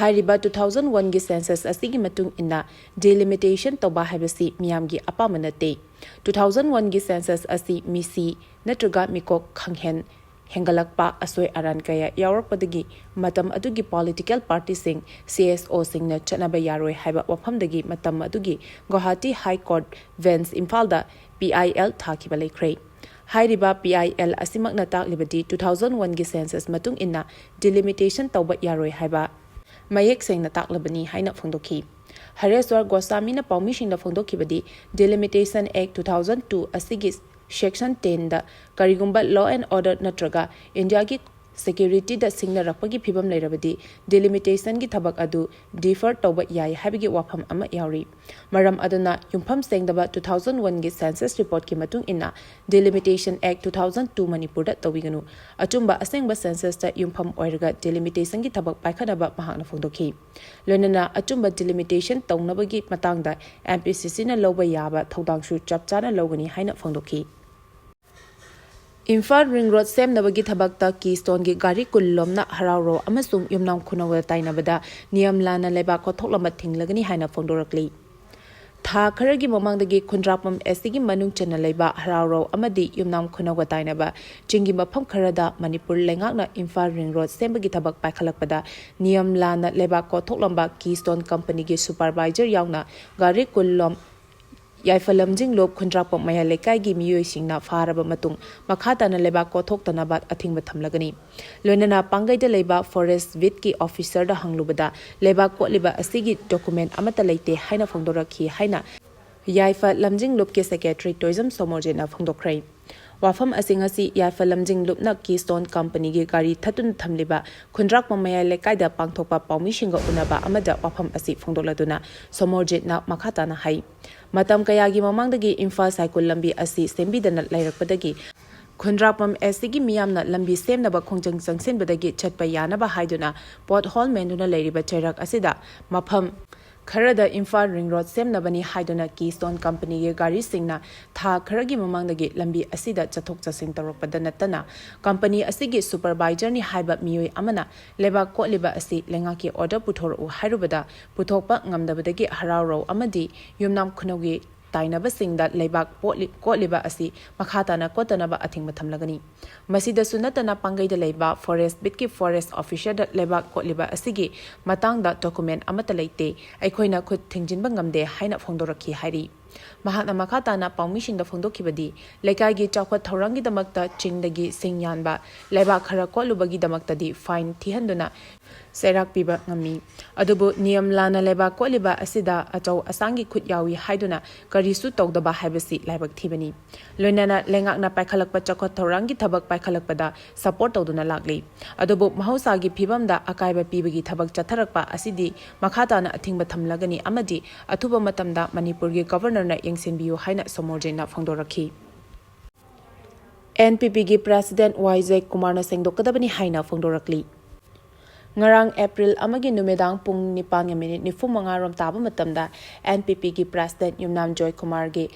ꯍꯥꯏꯔꯤꯕ ꯇꯨ ꯊꯥꯎꯖꯟ ꯋꯥꯟꯒꯤ ꯁꯦꯟꯁꯁ ꯑꯁꯤꯒꯤ ꯃꯇꯨꯡ ꯏꯟꯅ ꯗꯤꯂꯤꯃꯤꯇꯦꯁꯟ ꯇꯧꯕ ꯍꯥꯏꯕꯁꯤ ꯃꯤꯌꯥꯝꯒꯤ ꯑꯄꯥꯝꯕ ꯅꯠꯇꯦ꯫ ꯇꯨ ꯊꯥꯎꯖꯟ ꯋꯥꯟꯒꯤ ꯁꯦꯟꯁꯁ ꯑꯁꯤ ꯃꯤꯁꯤ ꯅꯠꯇ꯭ꯔꯒ ꯃꯤꯀꯣꯛ ꯈꯪꯍꯦꯟ ꯍꯦꯟꯒꯠꯂꯛꯄ, ꯑꯁꯣꯏ ꯑꯔꯥꯟ ꯀꯌꯥ ꯌꯥꯎꯔꯛꯄꯗꯒꯤ ꯃꯇꯝ ꯑꯗꯨꯒꯤ ꯄꯣꯂꯤꯇꯤꯀꯦꯜ ꯄꯥꯔꯇꯤꯁꯤꯡ, ꯁꯤ ꯑꯦꯁ ꯑꯣꯁꯤꯡꯅ ꯆꯠꯅꯕ ꯌꯥꯔꯣꯏ ꯍꯥꯏꯕ ꯋꯥꯐꯝꯗꯒꯤ ꯃꯇꯝ ꯑꯗꯨꯒꯤ ꯒꯨꯋꯥꯍꯥꯇꯤ ꯍꯥꯏ ꯀꯣꯔꯠ ꯕꯦꯟꯆ ꯏꯝꯐꯥꯜꯗ ꯄꯤ ꯑꯥꯏ ꯑꯦꯜ ꯊꯥꯈꯤꯕ ꯂꯩꯈ꯭ꯔꯦ꯫ ꯍꯥꯏꯔꯤꯕ ꯄꯤ ꯑꯥꯏ ꯑꯦꯜ ꯑꯁꯤꯃꯛꯅ ꯇꯥꯛꯂꯤꯕꯗꯤ ꯇꯨ ꯊꯥꯎꯖꯟ ꯋꯥꯟꯒꯤ ꯁꯦꯟꯁꯁ ꯃꯇꯨꯡ ꯏꯟꯅ ꯗꯤꯂꯤꯃꯤꯇꯦꯁꯟ ꯇꯧꯕ ꯌꯥꯔꯣꯏ ꯍꯥꯏꯕ ꯃꯌꯦꯛ ꯁꯦꯡꯅ ꯇꯥꯛꯂꯕꯅꯤ ꯍꯥꯏꯅ ꯐꯣꯡꯗꯣꯛꯈꯤ꯫ ꯍꯔꯦꯁ꯭ꯋꯔ ꯒꯣꯁꯥꯃꯤꯅ ꯄꯥꯎꯃꯤꯁꯤꯡꯗ ꯐꯣꯡꯗꯣꯛꯈꯤꯕꯗꯤ, ꯗꯤꯂꯤꯃꯤꯇꯦꯁꯟ ꯑꯦꯛ ꯇꯨ ꯊꯥꯎꯖꯟ ꯇꯨ ꯑꯁꯤꯒꯤ ꯁꯦꯛꯁꯟ ꯇꯦꯟꯗ ꯀꯔꯤꯒꯨꯝꯕ ꯂꯣ ꯑꯦꯟ ꯑꯣꯔꯗꯔ ꯅꯠꯇ꯭ꯔꯒ ꯏꯟꯗꯤꯌꯥꯒꯤ ꯁꯦꯀ꯭ꯌꯨꯔꯤꯇꯤꯗ ꯁꯤꯡꯅꯔꯛꯄꯒꯤ ꯐꯤꯕꯝ ꯂꯩꯔꯕꯗꯤ ꯗꯤꯂꯤꯃꯤꯇꯦꯁꯟꯒꯤ ꯊꯕꯛ ꯑꯗꯨ ꯗꯤꯐꯔ ꯇꯧꯕ ꯌꯥꯏ ꯍꯥꯏꯕꯒꯤ ꯋꯥꯐꯝ ꯑꯃ ꯌꯥꯎꯔꯤ꯫ ꯃꯔꯝ ꯑꯗꯨꯅ ꯌꯨꯝꯐꯝ ꯁꯦꯡꯗꯕ ꯇꯨ ꯊꯥꯎꯖꯟ ꯋꯥꯟꯒꯤ ꯁꯦꯟꯁꯁ ꯔꯤꯄꯣꯔꯠꯀꯤ ꯃꯇꯨꯡ ꯏꯟꯅ ꯗꯤꯂꯤꯃꯤꯇꯦꯁꯟ ꯑꯦꯛ ꯇꯨ ꯊꯥꯎꯖꯟ ꯇꯨ ꯃꯅꯤꯄꯨꯔꯗ ꯇꯧꯕꯤꯒꯅꯨ꯫ ꯑꯆꯨꯝꯕ ꯑꯁꯦꯡꯕ ꯁꯦꯟꯁꯁꯇ ꯌꯨꯝꯐꯝ ꯑꯣꯏꯔꯒ ꯗꯤꯂꯤꯃꯤꯇꯦꯁꯟꯒꯤ ꯊꯕꯛ ꯄꯥꯏꯈꯠꯅꯕ ꯃꯍꯥꯛꯅ ꯐꯣꯡꯗꯣꯛꯈꯤ꯫ ꯂꯣꯏꯅꯅ ꯑꯆꯨꯝꯕ ꯗꯤꯂꯤꯃꯤꯇꯦꯁꯟ ꯇꯧꯅꯕꯒꯤ ꯃꯇꯥꯡꯗ ꯑꯦꯝ ꯄꯤ ꯁꯤ ꯁꯤꯅ ꯂꯧꯕ ꯌꯥꯕ ꯊꯧꯗꯥꯡꯁꯨ ꯆꯞ ꯆꯥꯅ ꯂꯧꯒꯅꯤ ꯍꯥꯏꯅ ꯐꯣꯡꯗꯣꯛꯈꯤ꯫ ꯏꯝꯐꯥꯜ ꯔꯤꯡ ꯔꯣꯗ ꯁꯦꯝꯅꯕꯒꯤ ꯊꯕꯛꯇ ꯀꯤꯁꯇꯣꯟꯒꯤ ꯒꯥꯔꯤ ꯀꯨꯟ ꯂꯣꯝꯅ ꯍꯔꯥꯎꯔꯣ ꯑꯃꯁꯨꯡ ꯌꯨꯝꯅꯥꯝ ꯈꯨꯅꯧꯗ ꯇꯥꯏꯅꯕꯗ ꯅꯤꯌꯝ ꯂꯥꯟꯅ ꯂꯩꯕꯥꯛ ꯀꯣꯊꯣꯛꯂꯝꯕ ꯊꯤꯡꯂꯒꯅꯤ ꯍꯥꯏꯅ ꯐꯣꯡꯗꯣꯔꯛꯂꯤ꯫ ꯊꯥ ꯈꯔꯒꯤ ꯃꯃꯥꯡꯗꯒꯤ ꯈꯨꯟꯗ꯭ꯔꯥꯛꯄꯝ ꯑꯦꯁ ꯇꯤꯒꯤ ꯃꯅꯨꯡ ꯆꯟꯅ ꯂꯩꯕ ꯍꯔꯥꯎꯔꯧ ꯑꯃꯗꯤ ꯌꯨꯝꯅꯥꯝ ꯈꯨꯅꯧꯒ ꯇꯥꯏꯅꯕ ꯆꯤꯡꯒꯤ ꯃꯐꯝ ꯈꯔꯗ ꯃꯅꯤꯄꯨꯔ ꯂꯩꯉꯥꯛꯅ ꯏꯝꯐꯥꯜ ꯔꯤꯡ ꯔꯣꯗ ꯁꯦꯝꯕꯒꯤ ꯊꯕꯛ ꯄꯥꯏꯈꯠꯂꯛꯄꯗ ꯅꯤꯌꯝ ꯂꯥꯟꯅ ꯂꯩꯕꯥꯛ ꯀꯣꯠꯊꯣꯛꯂꯝꯕ ꯀꯤꯁꯇꯣꯟ ꯀꯝꯄꯅꯤꯒꯤ ꯁꯨꯄꯔꯚꯥꯏꯖꯔ ꯌꯥꯎꯅ ꯒꯥꯔꯤ ꯀꯨꯟꯂꯣꯝ ꯌꯥꯏꯐ ꯂꯝꯖꯤꯡ ꯂꯨꯞ ꯈꯨꯟꯗ꯭ꯔꯥꯛꯄꯝ ꯃꯌꯥꯏ ꯂꯩꯀꯥꯏꯒꯤ ꯃꯤꯑꯣꯏꯁꯤꯡꯅ ꯐꯥꯔꯕ ꯃꯇꯨꯡ ꯃꯈꯥ ꯇꯥꯅ ꯂꯩꯕꯥꯛ ꯀꯣꯠꯊꯣꯛꯇꯅꯕ ꯑꯊꯤꯡꯕ ꯊꯝꯂꯒꯅꯤ꯫ ꯂꯣꯏꯅꯅ ꯄꯥꯡꯒꯩꯗ ꯂꯩꯕ ꯐꯣꯔꯦꯁ ꯕꯤꯠꯀꯤ ꯑꯣꯐꯤꯁꯔꯗ ꯍꯪꯂꯨꯕꯗ ꯂꯩꯕꯥꯛ ꯀꯣꯠꯂꯤꯕ ꯑꯁꯤꯒꯤ ꯗꯣꯀꯨꯃꯦꯟ ꯑꯃꯠꯇ ꯂꯩꯇꯦ ꯍꯥꯏꯅ ꯐꯣꯡꯗꯣꯔꯛꯈꯤ ꯍꯥꯏꯅ ꯌꯥꯏꯐ ꯂꯝꯖꯤꯡ ꯂꯨꯞꯀꯤ ꯁꯦꯀ꯭ꯔꯦꯇꯔꯤ ꯇꯣꯏꯖꯝ ꯁꯣꯃꯣꯔꯖꯤꯠꯅ ꯐꯣꯡꯗꯣꯛꯈ꯭ꯔꯦ꯫ ꯋꯥꯐꯝ ꯑꯁꯤ ꯉꯁꯤ ꯌꯥꯏꯐ ꯂꯝꯖꯤꯡ ꯂꯨꯞꯅ ꯀꯤꯁꯇꯣꯟ ꯀꯝꯄꯅꯤꯒꯤ ꯒꯥꯔꯤ ꯊꯠꯇꯨꯅ ꯊꯝꯂꯤꯕ ꯈꯨꯟꯗ꯭ꯔꯥꯛꯄꯝ ꯃꯌꯥꯏ ꯂꯩꯀꯥꯏꯗ ꯄꯥꯡꯊꯣꯛꯄ ꯄꯥꯎꯃꯤꯁꯤꯡꯒ ꯎꯅꯕ ꯑꯃꯗ ꯋꯥꯐꯝ ꯑꯁꯤ ꯐꯣꯡꯗꯣꯛꯂꯗꯨꯅ ꯁꯣꯃꯣꯔꯖꯤꯠꯅ ꯃꯈꯥ ꯇꯥꯅ ꯍꯥꯏ, ꯃꯇꯝ ꯀꯌꯥꯒꯤ ꯃꯃꯥꯡꯗꯒꯤ ꯏꯝꯐꯥꯜ ꯁꯥꯏꯀꯨꯜ ꯂꯝꯕꯤ ꯑꯁꯤ ꯁꯦꯝꯕꯤꯗꯅ ꯂꯩꯔꯛꯄꯗꯒꯤ ꯈꯨꯟꯗ꯭ꯔꯥꯛꯄꯝ ꯑꯦꯁ ꯇꯤꯒꯤ ꯃꯤꯌꯥꯝꯅ ꯂꯝꯕꯤ ꯁꯦꯝꯅꯕ ꯈꯣꯡꯖꯪ ꯆꯪꯁꯤꯟꯕꯗꯒꯤ ꯆꯠꯄ ꯌꯥꯅꯕ ꯍꯥꯏꯗꯨꯅ ꯄꯣꯠ ꯍꯣꯜ ꯃꯦꯟꯗꯨꯅ ꯂꯩꯔꯤꯕ ꯆꯩꯔꯛ ꯑꯁꯤꯗ ꯃꯐꯝ ꯈꯔꯗ ꯏꯝꯐꯥꯜ ꯔꯤꯡ ꯔꯣꯗ ꯁꯦꯝꯅꯕꯅꯤ ꯍꯥꯏꯗꯨꯅ ꯀꯤꯁꯇꯣꯟ ꯀꯝꯄꯅꯤꯒꯤ ꯒꯥꯔꯤꯁꯤꯡꯅ ꯊꯥ ꯈꯔꯒꯤ ꯃꯃꯥꯡꯗꯒꯤ ꯂꯝꯕꯤ ꯑꯁꯤꯗ ꯆꯠꯊꯣꯛ ꯆꯠꯁꯤꯟ ꯇꯧꯔꯛꯄꯗ ꯅꯠꯇꯅ ꯀꯝꯄꯅꯤ ꯑꯁꯤꯒꯤ ꯁꯨꯄꯔꯚꯥꯏꯖꯔꯅꯤ ꯍꯥꯏꯕ ꯃꯤꯑꯣꯏ ꯑꯃꯅ ꯂꯩꯕꯥꯛ ꯀꯣꯠꯂꯤꯕ ꯑꯁꯤ ꯂꯩꯉꯥꯛꯀꯤ ꯑꯣꯔꯗꯔ ꯄꯨꯊꯣꯔꯛꯎ ꯍꯥꯏꯔꯨꯕꯗ ꯄꯨꯊꯣꯛꯄ ꯉꯝꯗꯕꯗꯒꯤ ꯍꯔꯥꯎꯔꯧ ꯑꯃꯗꯤ ꯌꯨꯝꯅꯥꯝ ꯈꯨꯅꯧꯒꯤ ꯇꯥꯏꯅꯕꯁꯤꯡꯗ ꯂꯩꯕꯥꯛ ꯄꯣꯠꯂꯤ-, ꯀꯣꯠꯂꯤꯕ ꯑꯁꯤ ꯃꯈꯥ ꯇꯥꯅ ꯀꯣꯠꯇꯅꯕ ꯑꯊꯤꯡꯕ ꯊꯝꯂꯒꯅꯤ꯫ ꯃꯁꯤꯗꯁꯨ ꯅꯠꯇꯅ ꯄꯥꯡꯒꯩꯗ ꯂꯩꯕ ꯐꯣꯔꯦꯁ ꯕꯤꯠꯀꯤ ꯐꯣꯔꯦꯁ ꯑꯣꯐꯤꯁꯔꯗ ꯂꯩꯕꯥꯛ ꯀꯣꯠꯂꯤꯕ ꯑꯁꯤꯒꯤ ꯃꯇꯥꯡꯗ ꯗꯣꯀꯨꯃꯦꯟ ꯑꯃꯠꯇ ꯂꯩꯇꯦ, ꯑꯩꯈꯣꯏꯅ ꯈꯨꯠ ꯊꯤꯡꯖꯤꯟꯕ ꯉꯝꯗꯦ ꯍꯥꯏꯅ ꯐꯣꯡꯗꯣꯔꯛꯈꯤ ꯍꯥꯏꯔꯤ꯫ ꯃꯍꯥꯛꯅ ꯃꯈꯥ ꯇꯥꯅ ꯄꯥꯎꯃꯤꯁꯤꯡꯗ ꯐꯣꯡꯗꯣꯛꯈꯤꯕꯗꯤ, ꯂꯩꯀꯥꯏꯒꯤ ꯆꯥꯎꯈꯠ ꯊꯧꯔꯥꯡꯒꯤꯗꯃꯛꯇ ꯆꯤꯡꯗꯒꯤ ꯁꯤꯡ ꯌꯥꯟꯕ, ꯂꯩꯕꯥꯛ ꯈꯔ ꯀꯣꯠꯂꯨꯕꯒꯤꯗꯃꯛꯇꯗꯤ ꯐꯥꯏꯟ ꯊꯤꯍꯟꯗꯨꯅ ꯆꯩꯔꯥꯛ ꯄꯤꯕ ꯉꯝꯃꯤ꯫ ꯑꯗꯨꯕꯨ ꯅꯤꯌꯝ ꯂꯥꯟꯅ ꯂꯩꯕꯥꯛ ꯀꯣꯠꯂꯤꯕ ꯑꯁꯤꯗ ꯑꯆꯧ ꯑꯁꯥꯡꯒꯤ ꯈꯨꯠ ꯌꯥꯎꯏ ꯍꯥꯏꯗꯨꯅ ꯀꯔꯤꯁꯨ ꯇꯧꯗꯕ ꯍꯥꯏꯕꯁꯤ ꯂꯥꯏꯕꯛ ꯊꯤꯕꯅꯤ꯫ ꯂꯣꯏꯅꯅ ꯂꯩꯉꯥꯛꯅ ꯄꯥꯏꯈꯠꯂꯛꯄ ꯆꯥꯎꯈꯠ ꯊꯧꯔꯥꯡꯒꯤ ꯊꯕꯛ ꯄꯥꯏꯈꯠꯂꯛꯄꯗ ꯁꯄꯣꯔꯠ ꯇꯧꯗꯨꯅ ꯂꯥꯛꯂꯤ꯫ ꯑꯗꯨꯕꯨ ꯃꯍꯧꯁꯥꯒꯤ ꯐꯤꯕꯝꯗ ꯑꯀꯥꯏꯕ ꯄꯤꯕꯒꯤ ꯊꯕꯛ ꯆꯠꯊꯔꯛꯄ ꯑꯁꯤꯗꯤ ꯃꯈꯥ ꯇꯥꯅ ꯑꯊꯤꯡꯕ ꯊꯝꯂꯒꯅꯤ ꯑꯃꯗꯤ ꯑꯊꯨꯕ ꯃꯇꯝꯗ ꯃꯅꯤꯄꯨꯔꯒꯤ ꯒꯚꯔꯅꯔꯅ ꯌꯦꯡꯁꯤꯟꯕꯤꯌꯨ ꯍꯥꯏꯅ ꯁꯣꯃꯣꯔꯖꯤꯠꯅ ꯐꯣꯡꯗꯣꯔꯛꯈꯤ꯫ ꯑꯦꯟ ꯄꯤ ꯄꯤꯒꯤ ꯄ꯭ꯔꯦꯁꯤꯗꯦꯟꯠ ꯋꯥꯏ ꯖꯦ ꯀꯨꯃꯥꯔꯅ ꯁꯦꯡꯗꯣꯛꯀꯗꯕꯅꯤ ꯍꯥꯏꯅ ꯐꯣꯡꯗꯣꯔꯛꯂꯤ꯫ ꯉꯔꯥꯡ ꯑꯦꯄ꯭ꯔꯤꯜ ꯑꯃꯒꯤ ꯅꯨꯃꯤꯗꯥꯡ ꯄꯨꯡ ꯅꯤꯄꯥꯟꯒ ꯃꯤꯅꯤꯠ ꯅꯤꯐꯨ ꯃꯉꯥ ꯔꯣꯝ ꯇꯥꯕ ꯃꯇꯝꯗ ꯑꯦꯟ ꯄꯤ ꯄꯤꯒꯤ ꯄ꯭ꯔꯦꯁꯤꯗꯦꯟꯠ ꯌꯨꯝꯅꯥꯝ ꯖꯣꯏ ꯀꯨꯃꯥꯔꯒꯤ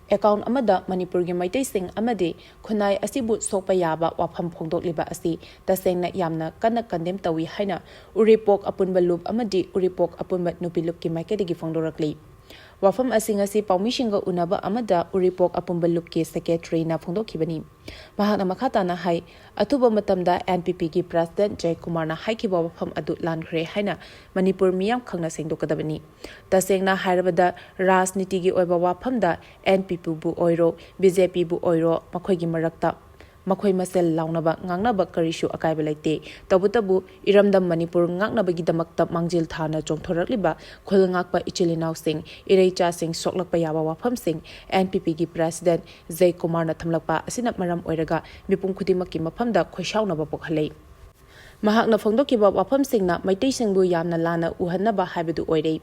ꯑꯦꯀꯥꯎꯟꯠ ꯑꯃꯗ ꯃꯅꯤꯄꯨꯔꯒꯤ ꯃꯩꯇꯩꯁꯤꯡ ꯑꯃꯗꯤ ꯈꯨꯟꯅꯥꯏ ꯑꯁꯤꯕꯨ ꯁꯣꯛꯄ ꯌꯥꯕ ꯋꯥꯐꯝ ꯐꯣꯡꯗꯣꯛꯂꯤꯕ ꯑꯁꯤ ꯇꯁꯦꯡꯅ ꯌꯥꯝꯅ ꯀꯟꯅ ꯀꯟꯗꯦꯝ ꯇꯧꯏ ꯍꯥꯏꯅ ꯎꯔꯤꯄꯣꯛ ꯑꯄꯨꯟꯕ ꯂꯨꯞ ꯑꯃꯗꯤ ꯎꯔꯤꯄꯣꯛ ꯑꯄꯨꯟꯕ ꯅꯨꯄꯤ ꯂꯨꯞꯀꯤ ꯃꯥꯏꯀꯩꯗꯒꯤ ꯐꯣꯡꯗꯣꯔꯛꯂꯤ꯫ ꯋꯥꯐꯝ ꯑꯁꯤ ꯉꯁꯤ ꯄꯥꯎꯃꯤꯁꯤꯡꯒ ꯎꯅꯕ ꯑꯃꯗ ꯎꯔꯤꯄꯣꯛ ꯑꯄꯨꯝꯕ ꯂꯨꯞꯀꯤ ꯁꯦꯀ꯭ꯔꯦꯇꯔꯤꯅ ꯐꯣꯡꯗꯣꯛꯈꯤꯕꯅꯤ꯫ ꯃꯍꯥꯛꯅ ꯃꯈꯥ ꯇꯥꯅ ꯍꯥꯏ, ꯑꯊꯨꯕ ꯃꯇꯝꯗ ꯑꯦꯟ ꯄꯤ ꯄꯤꯒꯤ ꯄ꯭ꯔꯦꯁꯤꯗꯦꯟꯠ ꯖꯌꯀꯨꯃꯥꯔꯅ ꯍꯥꯏꯈꯤꯕ ꯋꯥꯐꯝ ꯑꯗꯨ ꯂꯥꯟꯈ꯭ꯔꯦ ꯍꯥꯏꯅ ꯃꯅꯤꯄꯨꯔ ꯃꯤꯌꯥꯝ ꯈꯪꯅ ꯁꯦꯡꯗꯣꯛꯀꯗꯕꯅꯤ꯫ ꯇꯁꯦꯡꯅ ꯍꯥꯏꯔꯕꯗ, ꯔꯥꯖꯅꯤꯇꯤꯒꯤ ꯑꯣꯏꯕ ꯋꯥꯐꯝꯗ ꯑꯦꯟ ꯄꯤ ꯄꯤꯕꯨ ꯑꯣꯏꯔꯣ, ꯕꯤ ꯖꯦ ꯄꯤꯕꯨ ꯑꯣꯏꯔꯣ, ꯃꯈꯣꯏꯒꯤ ꯃꯔꯛꯇ ꯃꯈꯣꯏ ꯃꯁꯦꯜ ꯂꯥꯎꯅꯕ, ꯉꯥꯡꯅꯕ ꯀꯔꯤꯁꯨ ꯑꯀꯥꯏꯕ ꯂꯩꯇꯦ꯫ ꯇꯧꯕꯇꯕꯨ, ꯏꯔꯝꯗꯝ ꯃꯅꯤꯄꯨꯔ ꯉꯥꯛꯅꯕꯒꯤꯗꯃꯛꯇ ꯃꯥꯡꯖꯤꯜ ꯊꯥꯅ ꯆꯣꯡꯊꯣꯔꯛꯂꯤꯕ ꯈꯨꯜ ꯉꯥꯛꯄ ꯏꯆꯤꯜ ꯏꯅꯥꯎꯁꯤꯡ, ꯏꯔꯩꯆꯥꯁꯤꯡ ꯁꯣꯛꯂꯛꯄ ꯌꯥꯕ ꯋꯥꯐꯝꯁꯤꯡ ꯑꯦꯟ ꯄꯤ ꯄꯤꯒꯤ ꯄ꯭ꯔꯦꯁꯤꯗꯦꯟꯠ ꯖꯌꯀꯨꯃꯥꯔꯅ ꯊꯝꯂꯛꯄ ꯑꯁꯤꯅ ꯃꯔꯝ ꯑꯣꯏꯔꯒ ꯃꯤꯄꯨꯝ ꯈꯨꯗꯤꯡꯃꯛꯀꯤ ꯃꯐꯝꯗ ꯈꯣꯏꯁꯥꯎꯅꯕ ꯄꯣꯛꯍꯜꯂꯦ꯫ ꯃꯍꯥꯛꯅ ꯐꯣꯡꯗꯣꯛꯈꯤꯕ ꯋꯥꯐꯝꯁꯤꯡꯅ ꯃꯩꯇꯩꯁꯤꯡꯕꯨ ꯌꯥꯝꯅ ꯂꯥꯟꯅ ꯎꯍꯟꯅꯕ ꯍꯥꯏꯕꯗꯨ ꯑꯣꯏꯔꯦ꯫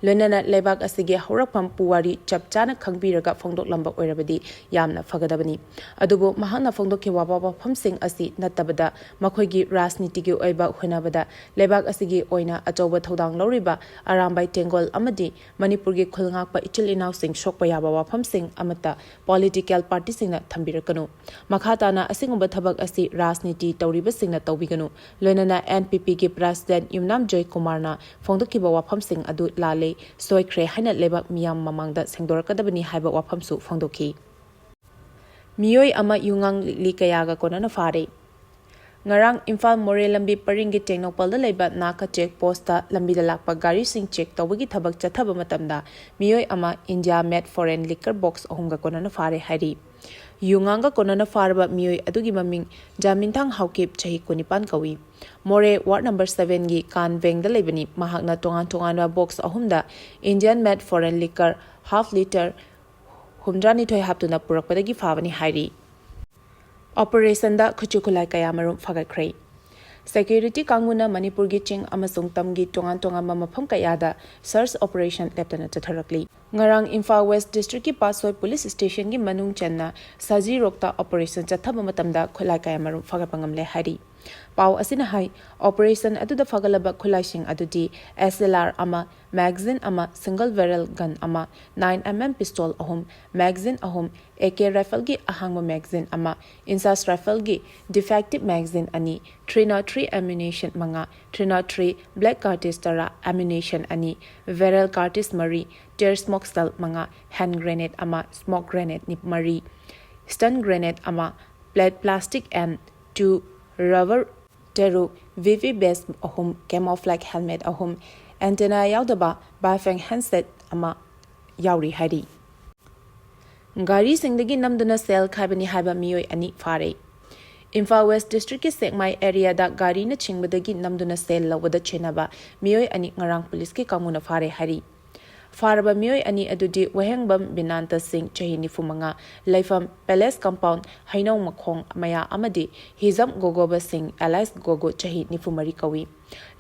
ꯂꯣꯏꯅꯅ ꯂꯩꯕꯥꯛ ꯑꯁꯤꯒꯤ ꯍꯧꯔꯛꯐꯝ ꯄꯨꯋꯥꯔꯤ ꯆꯞ ꯆꯥꯅ ꯈꯪꯕꯤꯔꯒ ꯐꯣꯡꯗꯣꯛꯂꯝꯕ ꯑꯣꯏꯔꯕꯗꯤ ꯌꯥꯝꯅ ꯐꯒꯗꯕꯅꯤ꯫ ꯑꯗꯨꯕꯨ ꯃꯍꯥꯛꯅ ꯐꯣꯡꯗꯣꯛꯈꯤꯕ ꯋꯥꯐꯝꯁꯤꯡ ꯑꯁꯤ ꯅꯠꯇꯕꯗ, ꯃꯈꯣꯏꯒꯤ ꯔꯥꯖꯅꯤꯇꯤꯒꯤ ꯑꯣꯏꯕ ꯍꯣꯠꯅꯕꯗ ꯂꯩꯕꯥꯛ ꯑꯁꯤꯒꯤ ꯑꯣꯏꯅ ꯑꯆꯧꯕ ꯊꯧꯗꯥꯡ ꯂꯧꯔꯤꯕ ꯑꯔꯥꯝꯕꯥꯏ ꯇꯦꯡꯒꯣꯜ ꯑꯃꯗꯤ ꯃꯅꯤꯄꯨꯔꯒꯤ ꯈꯨꯜ ꯉꯥꯛꯄ ꯏꯆꯤꯜ ꯏꯅꯥꯎꯁꯤꯡ ꯁꯣꯛꯄ ꯌꯥꯕ ꯋꯥꯐꯝꯁꯤꯡ ꯑꯃꯠꯇ ꯄꯣꯂꯤꯇꯤꯀꯦꯜ ꯄꯥꯔꯇꯤꯁꯤꯡꯅ ꯊꯝꯕꯤꯔꯛꯀꯅꯨ꯫ ꯃꯈꯥ ꯇꯥꯅ ꯑꯁꯤꯒꯨꯝꯕ ꯊꯕꯛ ꯑꯁꯤ ꯔꯥꯖꯅꯤꯇꯤ ꯇꯧꯔꯤꯕꯁꯤꯡꯅ ꯇꯧꯕꯤꯒꯅꯨ꯫ ꯂꯣꯏꯅꯅ ꯑꯦꯟ ꯄꯤ ꯄꯤꯒꯤ ꯄ꯭ꯔꯦꯁꯤꯗꯦꯟꯠ ꯌꯨꯝꯅꯥꯝ ꯖꯣꯏꯀꯨꯃꯥꯔꯅ ꯐꯣꯡꯗꯣꯛꯈꯤꯕ ꯋꯥꯐꯝꯁꯤꯡ ꯑꯗꯨ ꯂꯥꯜꯂꯦ, ꯁꯣꯏꯈ꯭ꯔꯦ ꯍꯥꯏꯅ ꯂꯩꯕꯥꯛ ꯃꯤꯌꯥꯝ ꯃꯃꯥꯡꯗ ꯁꯦꯡꯗꯣꯔꯛꯀꯗꯕꯅꯤ ꯍꯥꯏꯕ ꯋꯥꯐꯝꯁꯨ ꯐꯣꯡꯗꯣꯛꯈꯤ꯫ ꯃꯤꯑꯣꯏ ꯑꯃ ꯌꯨꯉꯥꯡ ꯂꯤꯛꯂꯤ ꯀꯌꯥꯒ ꯀꯣꯟꯅꯅ ꯐꯥꯔꯦ꯫ ꯉꯔꯥꯡ ꯏꯝꯐꯥꯜ ꯃꯣꯔꯦ ꯂꯝꯕꯤ ꯄꯔꯤꯡꯒꯤ ꯇꯦꯡꯅꯧꯄꯜꯗ ꯂꯩꯕ ꯅꯥꯀ ꯆꯦꯛ ꯄꯣꯁꯇ ꯂꯝꯕꯤꯗ ꯂꯥꯛꯄ ꯒꯥꯔꯤꯁꯤꯡ ꯆꯦꯛ ꯇꯧꯕꯒꯤ ꯊꯕꯛ ꯆꯠꯊꯕ ꯃꯇꯝꯗ ꯃꯤꯑꯣꯏ ꯑꯃ ꯏꯟꯗꯤꯌꯥ ꯃꯦꯗ ꯐꯣꯔꯦꯟ ꯂꯤꯀꯔ ꯕꯣꯛꯁ ꯑꯍꯨꯝꯒ ꯀꯣꯟꯅꯅ ꯐꯥꯔꯦ ꯍꯥꯏꯔꯤ꯫ ꯌꯨꯉꯥꯡꯒ ꯀꯣꯟꯅꯅ ꯐꯥꯔꯕ ꯃꯤꯑꯣꯏ ꯑꯗꯨꯒꯤ ꯃꯃꯤꯡ ꯖꯥꯃꯤꯟꯊꯥꯡ ꯍꯥꯎꯀꯤꯞ, ꯆꯍꯤ ꯀꯨꯟꯅꯤꯄꯥꯟ ꯀꯧꯏ꯫ ꯃꯣꯔꯦ ꯋꯥꯔꯗ ꯅꯝꯕꯔ ꯁꯚꯦꯟꯒꯤ ꯀꯥꯟ ꯕꯦꯡꯗ ꯂꯩꯕꯅꯤ꯫ ꯃꯍꯥꯛꯅ ꯇꯣꯉꯥꯟ ꯇꯣꯉꯥꯟꯕ ꯕꯣꯛꯁ ꯑꯍꯨꯝꯗ ꯏꯟꯗꯤꯌꯥꯟ ꯃꯦꯗ ꯐꯣꯔꯦꯟ ꯂꯤꯀꯔ ꯍꯥꯐ ꯂꯤꯇꯔ ꯍꯨꯝꯗ꯭ꯔꯥꯅꯤꯊꯣꯏ ꯍꯥꯞꯇꯨꯅ ꯄꯨꯔꯛꯄꯗꯒꯤ ꯐꯥꯕꯅꯤ ꯍꯥꯏꯔꯤ꯫ ꯑꯣꯄꯔꯦꯁꯟꯗ ꯈꯨꯠꯁꯨ ꯈꯨꯠꯂꯥꯏ ꯀꯌꯥꯃꯔꯨꯝ ꯐꯒꯠꯈ꯭ꯔꯦ꯫ ꯁꯦꯀ꯭ꯌꯨꯔꯤꯇꯤ ꯀꯥꯡꯕꯨꯅ ꯃꯅꯤꯄꯨꯔꯒꯤ ꯆꯤꯡ ꯑꯃꯁꯨꯡ ꯇꯝꯒꯤ ꯇꯣꯉꯥꯟ ꯇꯣꯉꯥꯟꯕ ꯃꯐꯝ ꯀꯌꯥꯗ ꯁꯔꯆ ꯑꯣꯄꯔꯦꯁꯟ ꯂꯦꯞꯇꯅ ꯆꯠꯊꯔꯛꯂꯤ꯫ ꯉꯔꯥꯡ ꯏꯝꯐꯥꯜ ꯋꯦꯁ ꯗꯤꯁꯇ꯭ꯔꯤꯛꯀꯤ ꯄꯥꯠꯁꯣꯏ ꯄꯨꯂꯤꯁ ꯁ꯭ꯇꯦꯁꯟꯒꯤ ꯃꯅꯨꯡ ꯆꯟꯅ ꯁꯖꯤꯔꯣꯛꯇ ꯑꯣꯄꯔꯦꯁꯟ ꯆꯠꯊꯕ ꯃꯇꯝꯗ ꯈꯨꯠꯂꯥꯏ ꯀꯌꯥꯃꯔꯨꯝ ꯐꯒꯠꯄ ꯉꯝꯂꯦ ꯍꯥꯏꯔꯤ꯫ ꯄꯥꯎ ꯑꯁꯤꯅ ꯍꯥꯏ, ꯑꯣꯄꯔꯦꯁꯟ ꯑꯗꯨꯗ ꯐꯒꯠꯂꯕ ꯈꯨꯠꯂꯥꯏꯁꯤꯡ ꯑꯗꯨꯗꯤ ꯑꯦꯁ ꯑꯦꯜ ꯑꯥꯔ ꯑꯃ, ꯃꯦꯒꯥꯖꯤꯟ ꯑꯃ, ꯁꯤꯡꯒꯜ ꯕꯦꯔꯦꯜ ꯒꯟ ꯑꯃ, ꯅꯥꯏꯟ ꯑꯦꯝ ꯑꯦꯝ ꯄꯤꯁꯇꯣꯜ ꯑꯍꯨꯝ, ꯃꯦꯒꯥꯖꯤꯟ ꯑꯍꯨꯝ, ꯑꯦ ꯀꯦ ꯔꯥꯏꯐꯜꯒꯤ ꯑꯍꯥꯡꯕ ꯃꯦꯒꯥꯖꯤꯟ ꯑꯃ, ꯏꯟꯁꯥꯁ ꯔꯥꯏꯐꯜꯒꯤ ꯗꯤꯐꯦꯛꯇꯤꯚ ꯃꯦꯒꯥꯖꯤꯟ ꯑꯅꯤ, ꯊ꯭ꯔꯤ ꯅꯣꯠ ꯊ꯭ꯔꯤ ꯑꯦꯃꯨꯅꯤꯁꯟ ꯃꯉꯥ, ꯊ꯭ꯔꯤ ꯅꯣꯠ ꯊ꯭ꯔꯤ ꯕ꯭ꯂꯦꯛ ꯀꯥꯔꯇ꯭ꯔꯤꯖ ꯇꯔꯥ, ꯑꯦꯃꯨꯅꯤꯁꯟ ꯑꯅꯤ, ꯕꯦꯔꯦꯜ ꯀꯥꯔꯇ꯭ꯔꯤꯖ ꯃꯔꯤ, tear smoke shell ꯃꯉꯥ, hand grenade ꯑꯃ, smoke grenade ꯃꯔꯤ, stun grenade ꯑꯃ, plate plastic and two, rubber ꯇꯔꯨꯛ, V V vest ꯑꯍꯨꯝ, camouflage helmet ꯑꯍꯨꯝ, antenna ꯌꯥꯎꯗꯕ Baofeng handset ꯑꯃ ꯌꯥꯎꯔꯤ ꯍꯥꯏꯔꯤ꯫ ꯒꯥꯔꯤꯁꯤꯡꯗꯒꯤ ꯅꯝꯗꯨꯅ ꯁꯦꯜ ꯈꯥꯏꯕꯅꯤ ꯍꯥꯏꯕ ꯃꯤꯑꯣꯏ ꯑꯅꯤ ꯐꯥꯔꯦ꯫ ꯏꯝꯐꯥꯜ ꯋꯦꯁ ꯗꯤꯁꯇ꯭ꯔꯤꯛꯀꯤ ꯁꯦꯛꯃꯥꯏ ꯑꯦꯔꯤꯌꯥꯗ ꯒꯥꯔꯤꯅꯆꯤꯡꯕꯗꯒꯤ ꯅꯝꯗꯨꯅ ꯁꯦꯜ ꯂꯧꯕꯗ ꯆꯦꯟꯅꯕ ꯃꯤꯑꯣꯏ ꯑꯅꯤ ꯉꯔꯥꯡ ꯄꯨꯂꯤꯁꯀꯤ ꯀꯥꯡꯕꯨꯅ ꯐꯥꯔꯦ ꯍꯥꯏꯔꯤ꯫ ꯐꯥꯔꯕ ꯃꯤꯑꯣꯏ ꯑꯅꯤ ꯑꯗꯨꯗꯤ ꯋꯥꯍꯦꯡꯕꯝ ꯕꯤꯅꯥꯟꯇ ꯁꯤꯡ, ꯆꯍꯤ ꯅꯤꯐꯨ ꯃꯉꯥ, ꯂꯩꯐꯝ Palace Compound, ꯍꯩꯅꯧ ꯃꯈꯣꯡ ꯃꯌꯥ ꯑꯃꯗꯤ ꯍꯤꯖꯝ ꯒꯣꯒꯣꯕ ꯁꯤꯡ alias ꯒꯣꯒꯣ, ꯆꯍꯤ ꯅꯤꯐꯨ ꯃꯔꯤ ꯀꯧꯏ꯫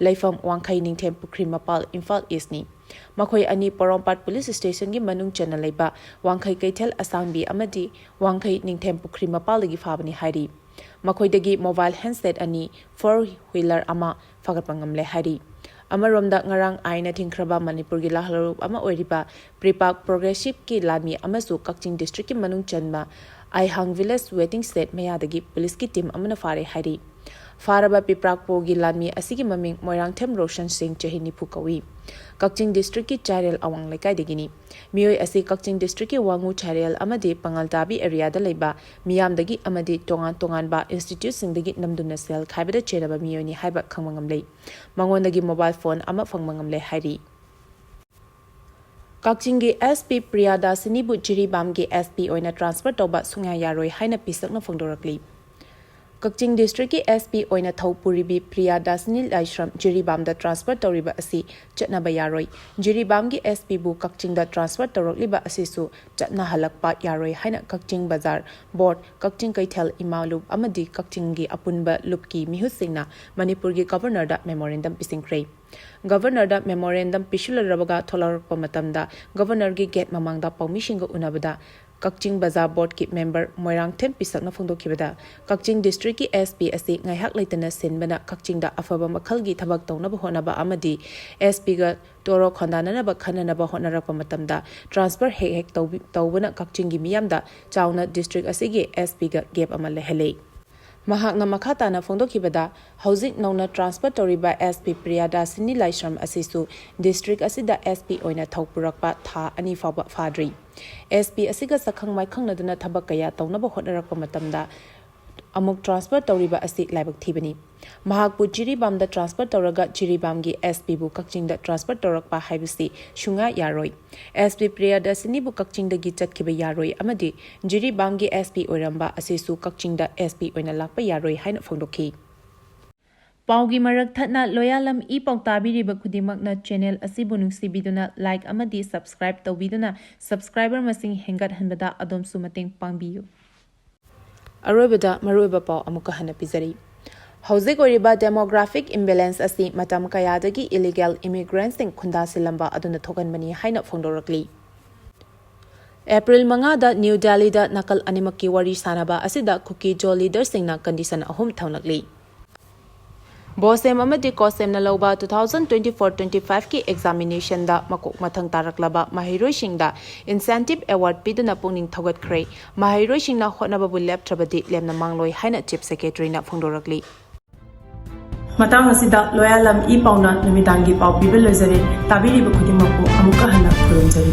ꯂꯩꯐꯝ ꯋꯥꯡꯈꯩ ꯅꯤꯡꯊꯦꯝ ꯄꯨꯈ꯭ꯔꯤ ꯃꯄꯥꯜ, ꯏꯝꯐꯥꯜ ꯏꯁꯅꯤ꯫ ꯃꯈꯣꯏ ꯑꯅꯤ ꯄꯣꯔꯣꯝꯄꯥꯠ ꯄꯨꯂꯤꯁ ꯁ꯭ꯇꯦꯁꯟꯒꯤ ꯃꯅꯨꯡ ꯆꯟꯅ ꯂꯩꯕ ꯋꯥꯡꯈꯩ ꯀꯩꯊꯦꯜ ꯑꯁꯥꯡꯕꯤ ꯑꯃꯗꯤ ꯋꯥꯡꯈꯩ ꯅꯤꯡꯊꯦꯝ ꯄꯨꯈ꯭ꯔꯤ ꯃꯄꯥꯜꯗꯒꯤ ꯐꯥꯕꯅꯤ ꯍꯥꯏꯔꯤ꯫ ꯃꯈꯣꯏꯗꯒꯤ mobile handset ꯑꯅꯤ, four wheeler ꯑꯃ ꯐꯥꯒꯠꯄ ꯉꯝꯂꯦ ꯍꯥꯏꯔꯤ꯫ ꯑꯃꯔꯣꯝꯗ, ꯉꯔꯥꯡ ꯑꯥꯏꯟꯅ ꯊꯤꯡꯈ꯭ꯔꯕ ꯃꯅꯤꯄꯨꯔꯒꯤ ꯂꯥꯜꯍꯧꯂꯨꯞ ꯑꯃ ꯑꯣꯏꯔꯤꯕ ꯄ꯭ꯔꯤꯄꯥꯛ ꯄ꯭ꯔꯣꯒ꯭ꯔꯦꯁꯤꯞꯀꯤ ꯂꯥꯟꯃꯤ ꯑꯃꯁꯨ ꯀꯛꯆꯤꯡ ꯗꯤꯁꯇ꯭ꯔꯤꯛꯀꯤ ꯃꯅꯨꯡ ꯆꯟꯕ ꯑꯥꯏꯍꯥꯡ ꯚꯤꯂꯦꯖ ꯋꯦꯇꯤꯡ ꯁꯦꯠ ꯃꯌꯥꯗꯒꯤ ꯄꯨꯂꯤꯁꯀꯤ ꯇꯤꯝ ꯑꯃꯅ ꯐꯥꯔꯦ ꯍꯥꯏꯔꯤ꯫ ꯐꯥꯔꯕ ꯄꯤꯄ꯭ꯔꯥꯛꯄꯨꯒꯤ ꯂꯥꯟꯃꯤ ꯑꯁꯤꯒꯤ ꯃꯃꯤꯡ ꯃꯣꯏꯔꯥꯡꯊꯦꯝ ꯔꯣꯁꯟ ꯁꯤꯡ, ꯆꯍꯤ ꯅꯤꯐꯨ ꯀꯧꯏ꯫ ꯀꯛꯆꯤꯡ ꯗꯤꯁꯇ꯭ꯔꯤꯛꯀꯤ ꯆꯥꯏꯔꯦꯜ ꯑꯋꯥꯡ ꯂꯩꯀꯥꯏꯗꯒꯤꯅꯤ꯫ ꯃꯤꯑꯣꯏ ꯑꯁꯤ ꯀꯛꯆꯤꯡ ꯗꯤꯁꯇ꯭ꯔꯤꯛꯀꯤ ꯋꯥꯉꯨ ꯆꯥꯏꯔꯦꯜ ꯑꯃꯗꯤ ꯄꯥꯉꯜꯇꯥꯕꯤ ꯑꯦꯔꯤꯌꯥꯗ ꯂꯩꯕ ꯃꯤꯌꯥꯝꯗꯒꯤ ꯑꯃꯗꯤ ꯇꯣꯉꯥꯟ ꯇꯣꯉꯥꯟꯕ ꯏꯟꯁꯇꯤꯇ꯭ꯌꯨꯠꯁꯤꯡꯗꯒꯤ ꯅꯝꯗꯨꯅ ꯁꯦꯜ ꯈꯥꯏꯕꯗ ꯆꯦꯟꯅꯕ ꯃꯤꯑꯣꯏꯅꯤ ꯍꯥꯏꯕ ꯈꯪꯕ ꯉꯝꯂꯦ꯫ ꯃꯉꯣꯟꯗꯒꯤ mobile phone ꯑꯃ ꯐꯪꯕ ꯉꯝꯂꯦ ꯍꯥꯏꯔꯤ꯫ ꯀꯛꯆꯤꯡꯒꯤ S P Priya ꯗꯥꯁꯤꯅꯤꯕꯨ ꯖꯤꯔꯤꯕꯥꯝꯒꯤ S P ꯑꯣꯏꯅ transfer ꯇꯧꯕ ꯁꯨꯡꯌꯥ ꯌꯥꯔꯣꯏ ꯍꯥꯏꯅ ꯄꯤꯁꯛꯅ ꯐꯣꯡꯗꯣꯔꯛꯂꯤ꯫ ꯀꯛꯆꯤꯡ ꯗꯤꯁꯇ꯭ꯔꯤꯛꯀꯤ S P ꯑꯣꯏꯅ ꯊꯧ ꯄꯨꯔꯤꯕꯤ ꯄ꯭ꯔꯤꯌꯥ ꯗꯥꯁꯤꯅꯤ ꯂꯥꯏꯁ꯭ꯔꯝ ꯖꯤꯔꯤꯕꯥꯝꯗ transfer ꯇꯧꯔꯤꯕ ꯑꯁꯤ ꯆꯠꯅꯕ ꯌꯥꯔꯣꯏ꯫ ꯖꯤꯔꯤꯕꯥꯝꯒꯤ S P ꯕꯨ ꯀꯛꯆꯤꯡꯗ transfer ꯇꯧꯔꯛꯂꯤꯕ ꯑꯁꯤꯁꯨ ꯆꯠꯅꯍꯜꯂꯛꯄ ꯌꯥꯔꯣꯏ ꯍꯥꯏꯅ ꯀꯛꯆꯤꯡ ꯕꯖꯥꯔ ꯕꯣꯔꯗ, ꯀꯛꯆꯤꯡ ꯀꯩꯊꯦꯜ ꯏꯃꯥ ꯂꯨꯞ ꯑꯃꯗꯤ ꯀꯛꯆꯤꯡꯒꯤ ꯑꯄꯨꯟꯕ ꯂꯨꯞꯀꯤ ꯃꯤꯍꯨꯠꯁꯤꯡꯅ ꯃꯅꯤꯄꯨꯔꯒꯤ ꯒꯕꯔꯅꯔꯗ memorandum ꯄꯤꯁꯤꯟꯈ꯭ꯔꯦ꯫ ꯒꯕꯔꯅꯔꯗ memorandum ꯄꯤꯁꯤꯜꯂꯔꯕꯒ ꯊꯣꯛꯂꯛꯄ ꯃꯇꯝꯗ ꯒꯕꯔꯅꯔꯒꯤ ꯒꯦꯠ ꯃꯃꯥꯡꯗ ꯄꯥꯎꯃꯤꯁꯤꯡꯒ ꯎꯅꯕꯗ ꯀꯛꯆꯤꯡ ꯕꯖꯥꯔ ꯕꯣꯔꯗꯀꯤ ꯃꯦꯝꯕꯔ ꯃꯣꯏꯔꯥꯡꯊꯦꯝ ꯄꯤꯁꯛꯅ ꯐꯣꯡꯗꯣꯛꯈꯤꯕꯗ, ꯀꯛꯆꯤꯡ ꯗꯤꯁꯇ꯭ꯔꯤꯛꯀꯤ S P ꯑꯁꯤ ꯉꯥꯏꯍꯥꯛ ꯂꯩꯇꯅ ꯁꯤꯟꯕꯅ ꯀꯛꯆꯤꯡꯗ ꯑꯐꯕ ꯃꯈꯜꯒꯤ ꯊꯕꯛ ꯇꯧꯅꯕ ꯍꯣꯠꯅꯕ ꯑꯃꯗꯤ S P ꯒ ꯇꯣꯔꯣ ꯈꯣꯟꯗꯥꯅꯅꯕ ꯈꯟꯅꯅꯕ ꯍꯣꯠꯅꯔꯛꯄ ꯃꯇꯝꯗ transfer ꯍꯦꯛ ꯍꯦꯛ ꯇꯧꯕꯤ-, ꯇꯧꯕꯅ ꯀꯛꯆꯤꯡꯒꯤ ꯃꯤꯌꯥꯝꯗ ꯆꯥꯎꯅ ꯗꯤꯁꯇ꯭ꯔꯤꯛ ꯑꯁꯤꯒꯤ S P ꯒ gap ꯑꯃ ꯂꯩꯍꯜꯂꯤ꯫ ꯃꯍꯥꯛꯅ ꯃꯈꯥ ꯇꯥꯅ ꯐꯣꯡꯗꯣꯛꯈꯤꯕꯗ, ꯍꯧꯖꯤꯛ ꯅꯧꯅ ꯇ꯭ꯔꯥꯟꯁꯐꯔ ꯇꯧꯔꯤꯕ ꯑꯦꯁ ꯄꯤ ꯄ꯭ꯔꯤꯌꯥꯗꯥꯁꯤꯅꯤ ꯂꯥꯏꯁ꯭ꯔꯝ ꯑꯁꯤꯁꯨ ꯗꯤꯁꯇ꯭ꯔꯤꯛ ꯑꯁꯤꯗ ꯑꯦꯁ ꯄꯤ ꯑꯣꯏꯅ ꯊꯧ ꯄꯨꯔꯛꯄ ꯊꯥ ꯑꯅꯤ ꯐꯥꯎꯕ ꯐꯥꯗ꯭ꯔꯤ꯫ ꯑꯦꯁ ꯄꯤ ꯑꯁꯤꯒ ꯁꯛꯈꯪ ꯃꯥꯏꯈꯪꯅꯗꯨꯅ ꯊꯕꯛ ꯀꯌꯥ ꯇꯧꯅꯕ ꯍꯣꯠꯅꯔꯛꯄ ꯃꯇꯝꯗ ꯑꯃꯨꯛ ꯇ꯭ꯔꯥꯟꯁꯐꯔ ꯇꯧꯔꯤꯕ ꯑꯁꯤ ꯂꯥꯏꯕꯛ ꯊꯤꯕꯅꯤ꯫ ꯃꯍꯥꯛꯄꯨ ꯖꯤꯔꯤꯕꯥꯝꯗ ꯇ꯭ꯔꯥꯟꯁꯐꯔ ꯇꯧꯔꯒ ꯖꯤꯔꯤꯕꯥꯝꯒꯤ ꯑꯦꯁ ꯄꯤꯕꯨ ꯀꯛꯆꯤꯡꯗ ꯇ꯭ꯔꯥꯟꯁꯐꯔ ꯇꯧꯔꯛꯄ ꯍꯥꯏꯕꯁꯤ ꯁꯨꯡꯌꯥ ꯌꯥꯔꯣꯏ꯫ ꯑꯦꯁ ꯄꯤ ꯄ꯭ꯔꯤꯌꯥꯗꯥꯁꯤꯅꯤꯕꯨ ꯀꯛꯆꯤꯡꯗꯒꯤ ꯆꯠꯈꯤꯕ ꯌꯥꯔꯣꯏ ꯑꯃꯗꯤ ꯖꯤꯔꯤꯕꯥꯝꯒꯤ ꯑꯦꯁ ꯄꯤ ꯑꯣꯏꯔꯝꯕ ꯑꯁꯤꯁꯨ ꯀꯛꯆꯤꯡꯗ ꯑꯦꯁ ꯄꯤ ꯑꯣꯏꯅ ꯂꯥꯛꯄ ꯌꯥꯔꯣꯏ ꯍꯥꯏꯅ ꯐꯣꯡꯗꯣꯛꯈꯤ꯫ ꯄꯥꯎꯒꯤ ꯃꯔꯛ ꯊꯠꯅ ꯂꯣꯌꯥꯂꯝ ꯏ ꯄꯥꯎ ꯇꯥꯕꯤꯔꯤꯕ ꯈꯨꯗꯤꯡꯃꯛꯅ ꯆꯦꯅꯦꯜ ꯑꯁꯤꯕꯨ ꯅꯨꯡꯁꯤꯕꯤꯗꯨꯅ ꯂꯥꯏꯛ ꯑꯃꯗꯤ ꯁꯕꯁꯀ꯭ꯔꯥꯏꯕ ꯇꯧꯕꯤꯗꯨꯅ ꯁꯕꯁꯀ꯭ꯔꯥꯏꯕꯔ ꯃꯁꯤꯡ ꯍꯦꯟꯒꯠꯍꯟꯕꯗ ꯑꯗꯣꯝꯁꯨ ꯃꯇꯦꯡ ꯄꯥꯡꯕꯤꯌꯨ꯫ ꯑꯔꯣꯏꯕꯗ ꯃꯔꯨꯑꯣꯏꯕ ꯄꯥꯎ ꯑꯃꯨꯛꯀ ꯍꯟꯅ ꯄꯤꯖꯔꯤ꯫ ꯍꯧꯖꯤꯛ ꯑꯣꯏꯔꯤꯕ demographic imbalance ꯑꯁꯤ ꯃꯇꯝ ꯀꯌꯥꯗꯒꯤ illegal immigrantꯁꯤꯡ ꯈꯨꯟꯗꯥꯁꯤꯜꯂꯝꯕ ꯑꯗꯨꯅ ꯊꯣꯛꯍꯟꯕꯅꯤ ꯍꯥꯏꯅ ꯐꯣꯡꯗꯣꯔꯛꯂꯤ꯫ ꯑꯦꯄ꯭ꯔꯤꯜ ꯃꯉꯥꯗ ꯅ꯭ꯌꯨ ꯗꯦꯜꯂꯤꯗ ꯅꯥꯀꯜ ꯑꯅꯤꯃꯛꯀꯤ ꯋꯥꯔꯤ ꯁꯥꯅꯕ ꯑꯁꯤꯗ ꯀꯨꯀꯤ ꯖꯣ ꯂꯤꯗꯔꯁꯤꯡꯅ ꯀꯟꯗꯤꯁꯟ ꯑꯍꯨꯝ ꯊꯝꯂꯛꯂꯤ꯫ ꯕꯣꯁꯦꯝ ꯑꯃꯗꯤ ꯀꯣꯁꯦꯝꯅ ꯂꯧꯕ two thousand twenty four twenty fiveꯀꯤ examinationꯗ ꯃꯀꯣꯛ ꯃꯊꯪ ꯇꯥꯔꯛꯂꯕ ꯃꯍꯩꯔꯣꯏꯁꯤꯡꯗ incentive award ꯄꯤꯗꯨꯅ ꯄꯨꯛꯅꯤꯡ ꯊꯧꯒꯠꯈ꯭ꯔꯦ꯫ ꯃꯍꯩꯔꯣꯏꯁꯤꯡꯅ ꯍꯣꯠꯅꯕꯕꯨ ꯂꯦꯞꯇ꯭ꯔꯕꯗꯤ ꯂꯦꯝꯅ ꯃꯥꯡꯂꯣꯏ ꯍꯥꯏꯅ Chief Secretaryꯅ ꯐꯣꯡꯗꯣꯔꯛꯂꯤ꯫ ꯃꯇꯥꯡ ꯑꯁꯤꯗ ꯂꯣꯌꯥꯂꯝ ꯏ ꯄꯥꯎꯅ ꯅꯨꯃꯤꯗꯥꯡꯒꯤ ꯄꯥꯎ ꯄꯤꯕ ꯂꯣꯏꯖꯔꯦ꯫ ꯇꯥꯕꯤꯔꯤꯕ ꯈꯨꯗꯤꯡꯃꯛꯄꯨ ꯑꯃꯨꯛꯀ ꯍꯟꯅ ꯈꯨꯔꯨꯝꯖꯔꯤ꯫